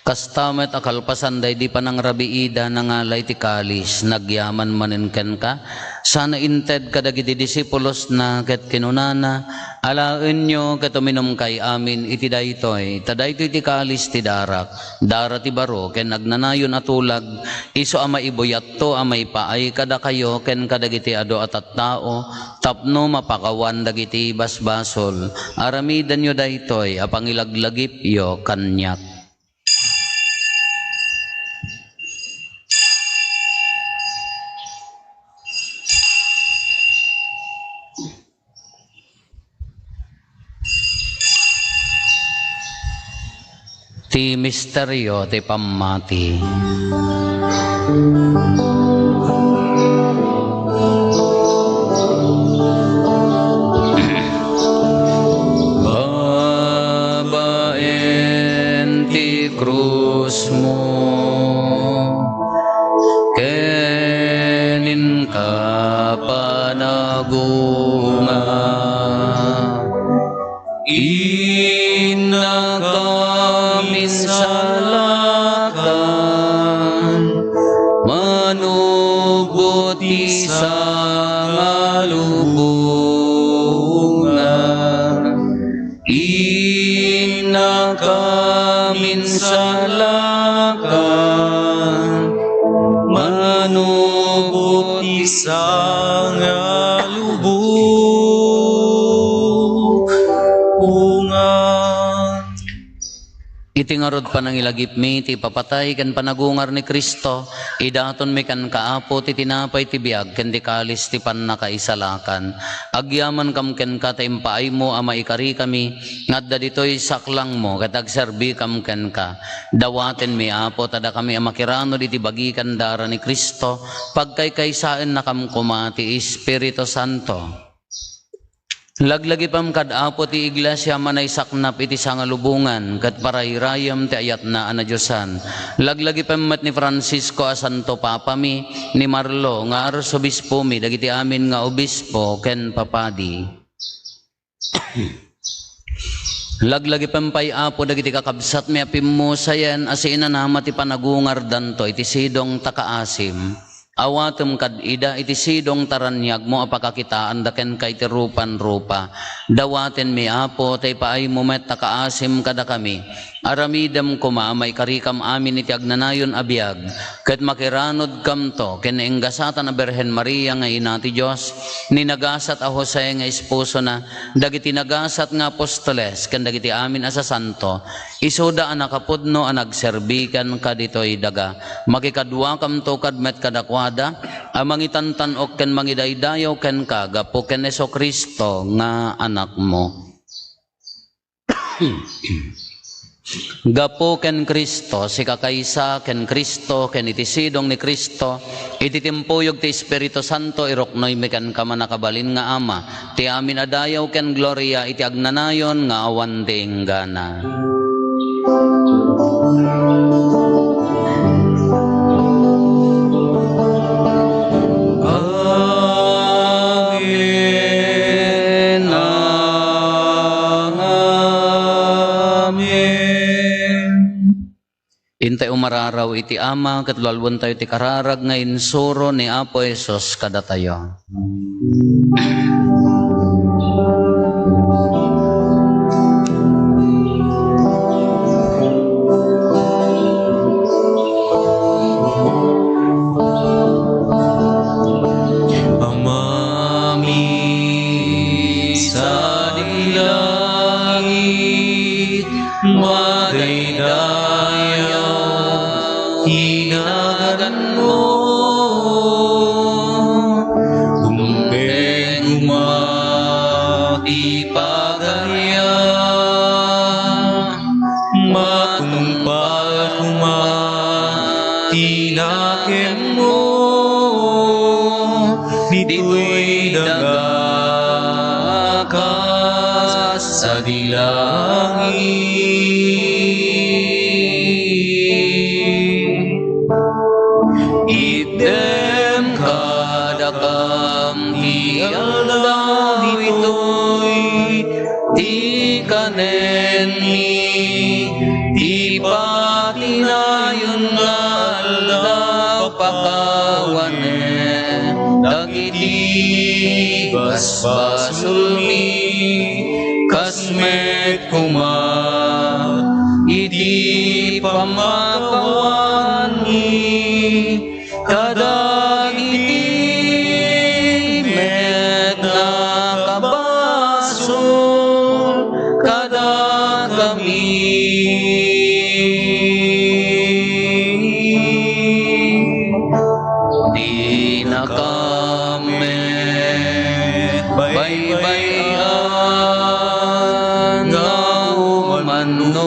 Kasta met a kalpasan daydi panangrabiida, nangala iti kalis, nagyaman manen kenka, sana inted kadagiti disipulosna, ket kinunana, "Alaenyo ket uminumkay amin iti daytoy, ta daytoy ti kalis ti darak, dara ti baro ken agnanayon a tulag, isu a maibuyatto a maipaay kadakayo ken kadagiti adu a tattao, tapno mapakawan dagiti basbasol. Aramidenyo daytoy a pangilaglagipyo kaniak." Misterio ti pammati. Babaen ti krusmo ken inka panagungar. Innakam insalakan, manubot ti sangalubongan. Innakam insalakan, manubot ti sangalubongan. Iti ngarud panangilagipmi ti ipapatay ken panagungar ni Cristo, idatonmi kenka, Apo, ti tinapay ti biag ken ti kalis ti pannakaisalakan. Agyamankam kenka ta impaaymo a maikarikami nga adda ditoy saklangmo ket agserbikam kenka. Dawatenmi, Apo, ta dakami a makiranud iti bagi ken dara ni Cristo, pagkaykaysaennakam koma ti Espiritu Santo. Laglagipem kad Apo ti iglesia a manaisaknap iti sangalubongan ket parayrayem ti ayatna a nadiosan. Laglagipem met ni Francisco a Santo Papami, ni Marlo nga Arsobispomi, dagiti amin nga obispo ken papadi. Laglagipem pay, Apo, dagiti kakabsatmi a pimmusayen a siinanama ti panagungardanto iti sidong ta kaasim. Awatem kad ida iti sidong ta raniagmo a pakakitaanda kenka iti rupan-rupa. Dawatenmi, Apo, ta ipaaymo met a kaasim kadakami. Aramidem koma a maikarikam amin iti agnanayon a biag, ket makiranudkamto ken ni enggasatan a Birhen Maria nga Ina ti Dios, ni nagasat a Jose nga esposona, dagiti nagasat nga apostoles, ken dagiti amin a sasanto, isuda a nakapudno a nagserbi kenka ditoy daga. Makikaduakamto kad met kadakuada a mangitantan-ok ken mangidaydayaw kenka gapu ken Jesu-Cristo nga Anakmo. Gapu ken Cristo, sika kaysa ken Cristo, ken iti sidong ni Cristo, iti timpuyog ti Espiritu Santo, iruknoymi kenka, mannakabalin nga Ama, ti amin a dayaw ken gloria iti agnanayon nga awan ti inggana. Amen. Amen. Intay umararaw iti Ama, ket lualuentayo ti kararag nga insuro ni Apo Jesus kadatayo. Amami, sadi langit, madaydayaw ti naganmo. Umpen koma ti pagarian, matungpal koma ti nakemmo ditoy daga kas sadi langit. Itdem kadakam ti aldaw itoy, ti kanenmi, ti patinayon nga aldaw, pakawanen dagiti basbasolmi, kas met koma iti pamakawanmi kadagiti met nakabasol kadakami. Dinakam met baybay-an nga umannugot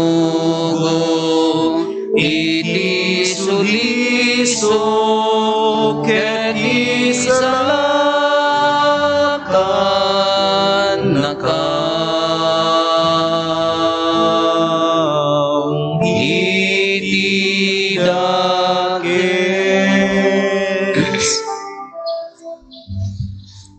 ket isalakannakam iti dakes.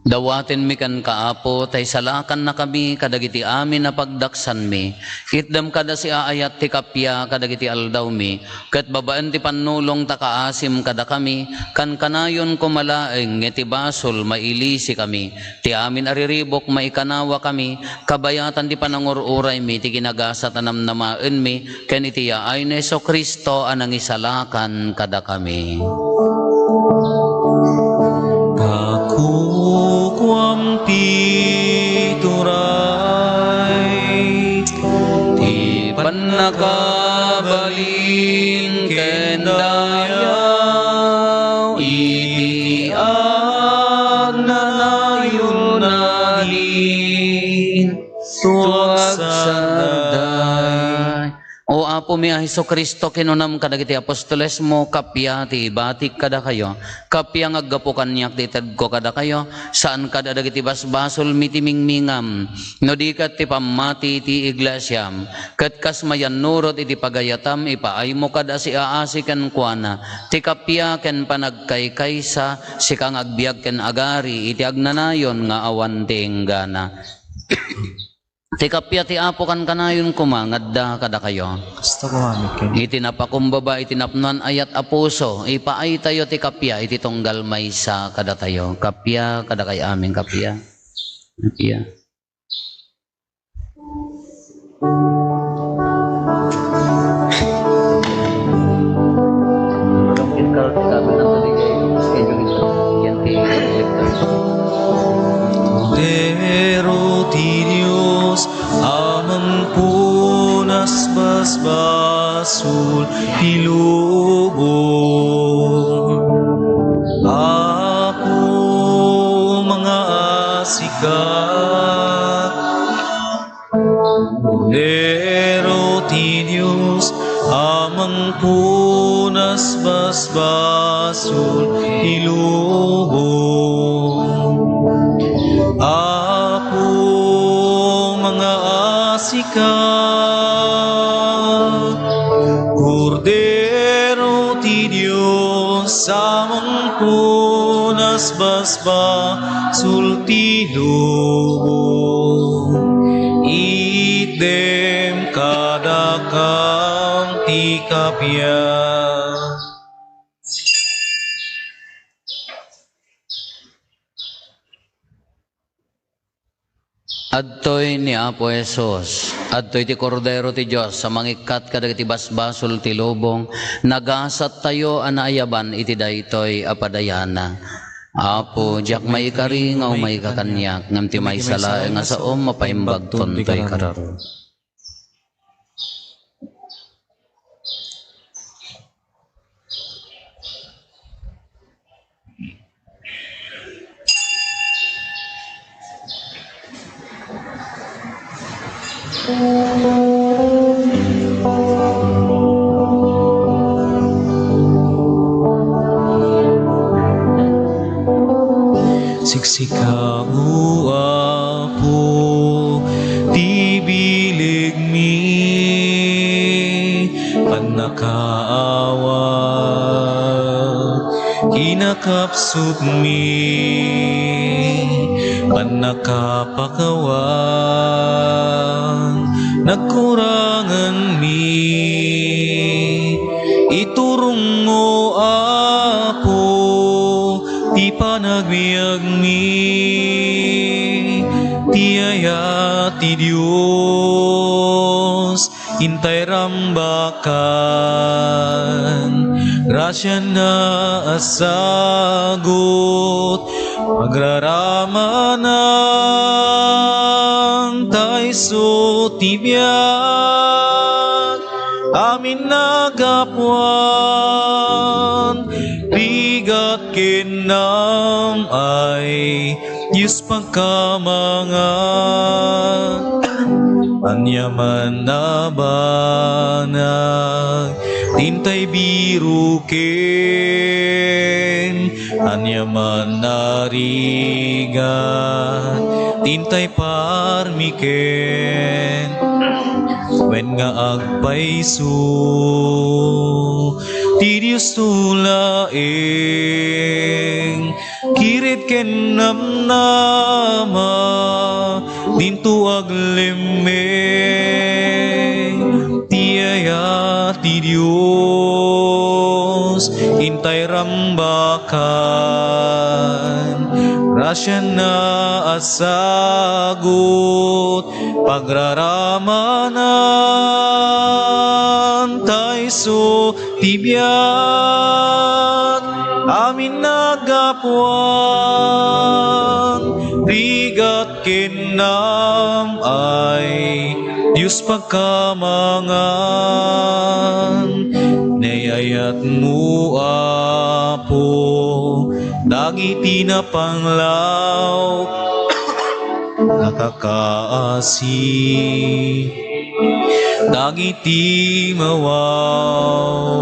Dawatenmi kenka, Apo, ta isalakannakami kadagiti amin a pagdaksanmi. Itdem kada siaayat ti kappia kadagiti aldawmi, ket babaen ti pannulong ta kaasim kadakami, kankanayon koma laeng nga iti basol mailisikami. Ti amin a riribuk maikanawakami, kabayatan ti panangur-uraymi ti kinagasat a namnamaenmi, ken iti yaay ni Jesu-Cristo a nangisalakan kadakami. Ta kukuam ti turay, ti pannakabalin ken dayaw, iti agnanayon nadin. Tuagsanday. O Apomi a Jesu-Cristo, kinunam kadagiti apostolesmo, kappia ti ibatik kadakayo, kappia nga aggapu kaniak ti itedko kadakayo, saan kada dagiti basbasolmi ti mingmingam, no di ket ti pammati ti iglesiam, ket kas mayannurot iti pagayatam, ipaaymo kad a siaasi kenkuana ti kappia ken panagkaykaysa, sika nga agbiag ken agari iti agnanayon nga awan ti inggana. Ti kappia ti Apo kankanayon koma nga adda kadakayo. Kasta koma met kenka. Iti napakumbaba iti napnoan ayat a puso, ipaaytayo ti kappia iti tunggal maysa kadatayo. Kappia kadakay amin, kappia. Kappia. Kordero ti Dios a mangpunas basbasol ti lubong. Apo, mangaasika. Kordero ti Dios a mangpunas basbasol ti lubong. Apo, mangaasika. Kordero ti Dios a mangpunas basbasol ti lubong. Itdem kadakam ti kappia. Adtoy ni Apo Jesus. Adtoy ti Kordero ti Dios a mangikkat kadagiti basbasol ti lubong. Nagasattayo a naayaban iti daytoy a padayana. Apo, diak maikari nga umayka kaniak, ngem ti maysa laeng a saom, mapaimbagton toy kararua. Siksika, O Apo, ti bilegmi, pannakaawat, kinakapsutmi, pannakapakawan, nagkuranganmi, iturongmo, Apo, ti panagbiagmi, ti ayat ti Dios, intay rambakan, grasiana a sagut, agraramanan, ta isu ti biag, amin a gapuan, rigat ken nam-ay, Dios pagkamangan, aniaman a banag, intay biroken. Ania man a rigat ti intay parmiken, wen nga agpayso ti Diosto laeng, kired ken namnama, dinto aglemmeng ti ayat ti Dios, intay rambakan. Grasiana a sagut, pagraramanan, ta isu ti biag, amin a gapuan, rigat ken nam-ay, Dios pagkamangan. Nayayatmo, Apo, dagiti napanglaw, nakakaasi dagiti mawaw.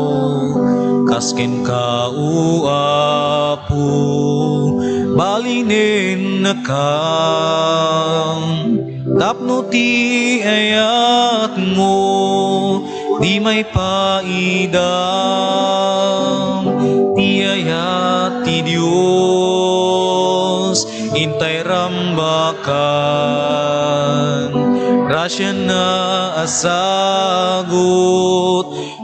Kas kenka, O Apo, balinennakam, tapno ti ayatmo di maipaidam. Ti ayat ti Dios intay rambakan. Grasiana a sagut,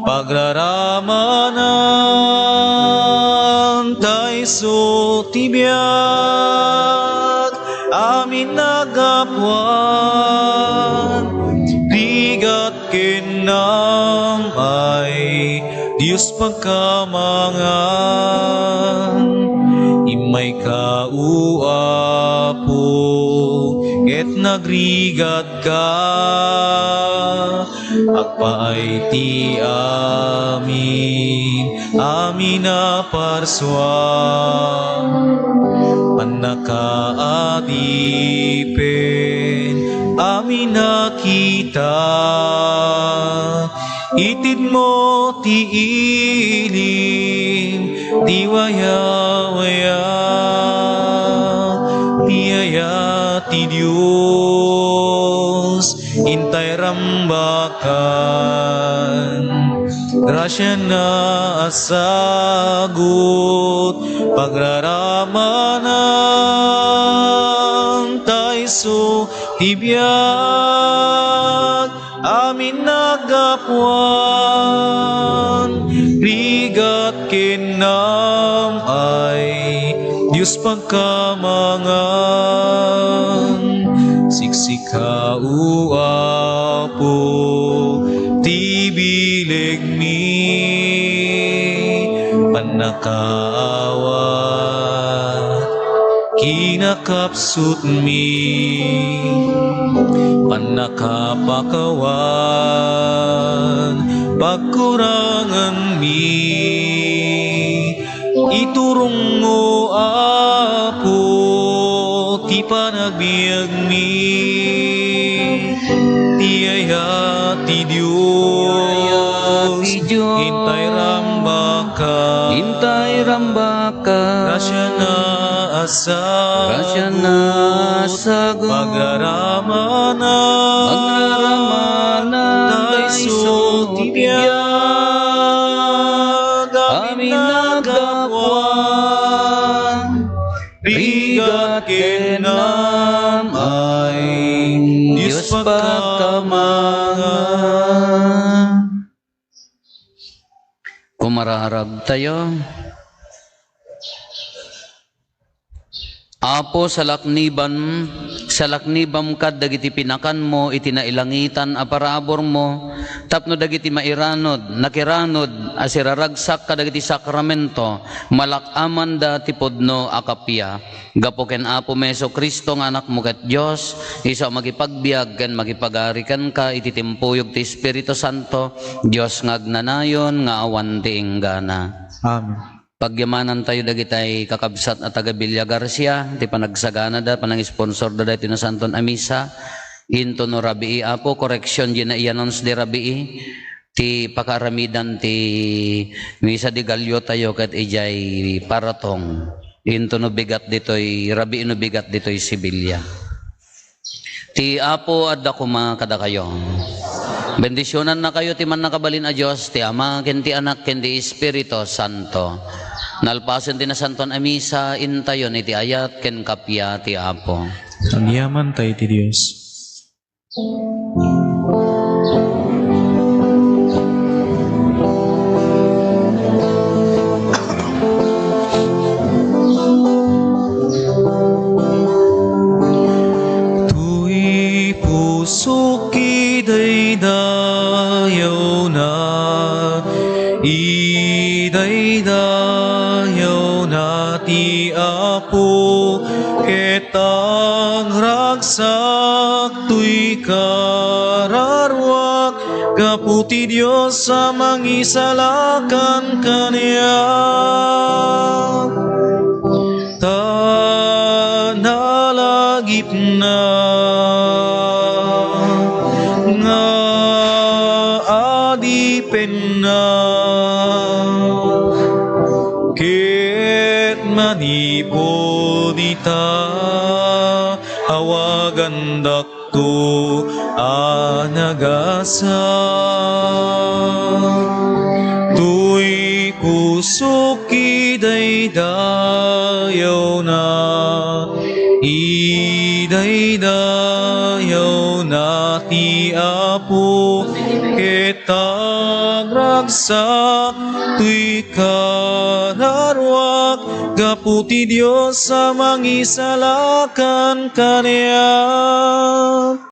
pagraramanan, ta isu ti biag, amin a gapuan, rigat ken nam-ay, Dios pagkamangan. Immayka, O Apo, ket nagrigatka, agpaay ti amin, amin a parsua, pannakaadipen, amin a kita. Itedmo ti ilim ti wayawaya, ti ayat ti Dios intay rambakan. Grasiana a sagut, pagraramanan, ta isu ti biag, amin a gapuan, rigat ken nam-ay, Dios pagkamangan. Siksika, O Apo, ti bilegmi, pannakaawat, kinakapsutmi, pannakapakawan, pagkuranganmi. Iturongmo, Apo, ti panagbiagmi. Ti ayat ti Dios, ti Dios, intay rambaka, intay rambaka. Grasiana a sagut, grasiana a sagut, pagraramanan, pagraramanan, ta isu ti biag, amin a gapuan, rigat ken nam-ay, Dios pagkamangan. Kumararag tayo. Apo, salakniban, salaknibam kad dagiti pinakanmo iti nailangitan a paraburmo, tapno dagiti mairanod, nakiranod a siraragsak kadagiti sakramento, malak-amanda ti pudno a kappia. Gapu ken Apomi Jesu-Cristo nga Anakmo ket Dios, isu a makipagbiag ken makipagari kenka iti timpuyog ti Espiritu Santo, Dios nga agnanayon nga awan ti inggana. Amen. Pagyamanantayo dagitay kakabsat a taga Villa Garcia, ti panagsaganada, panangisponsorda daytoy nasanton a misa. Intono rabii, Apo, koreksion diay nai-announce di rabii, ti pakaaramidan ti misa di Gallo tayo ket idiay paratong. Into no bigat ditoy, rabii no bigat ditoy sibilia. Ti Apo adda koma kadakayo. Bendisionannakayo ti Mannakabalin a Dios, ti Ama, ken ti Anak, ken ti Espiritu Santo. Nalpasen ti Nasantoan a Misa, intayon iti ayat ken kappia ti Apo. Agyamankami iti Dios. Toy pusok idaydayawna, idaydayawna ti Apo, ket agragsak toy kararuak gapu ti Dios a mangisalakan kaniak. Ta nalagipna nga adipenna, ket manipud ita, awagandak to a nagasat. Toy pusok idaydayawna, idaydayawna ti Apo, ket agragsak toy kararuak gapu ti Dios a mangisalakan kaniak.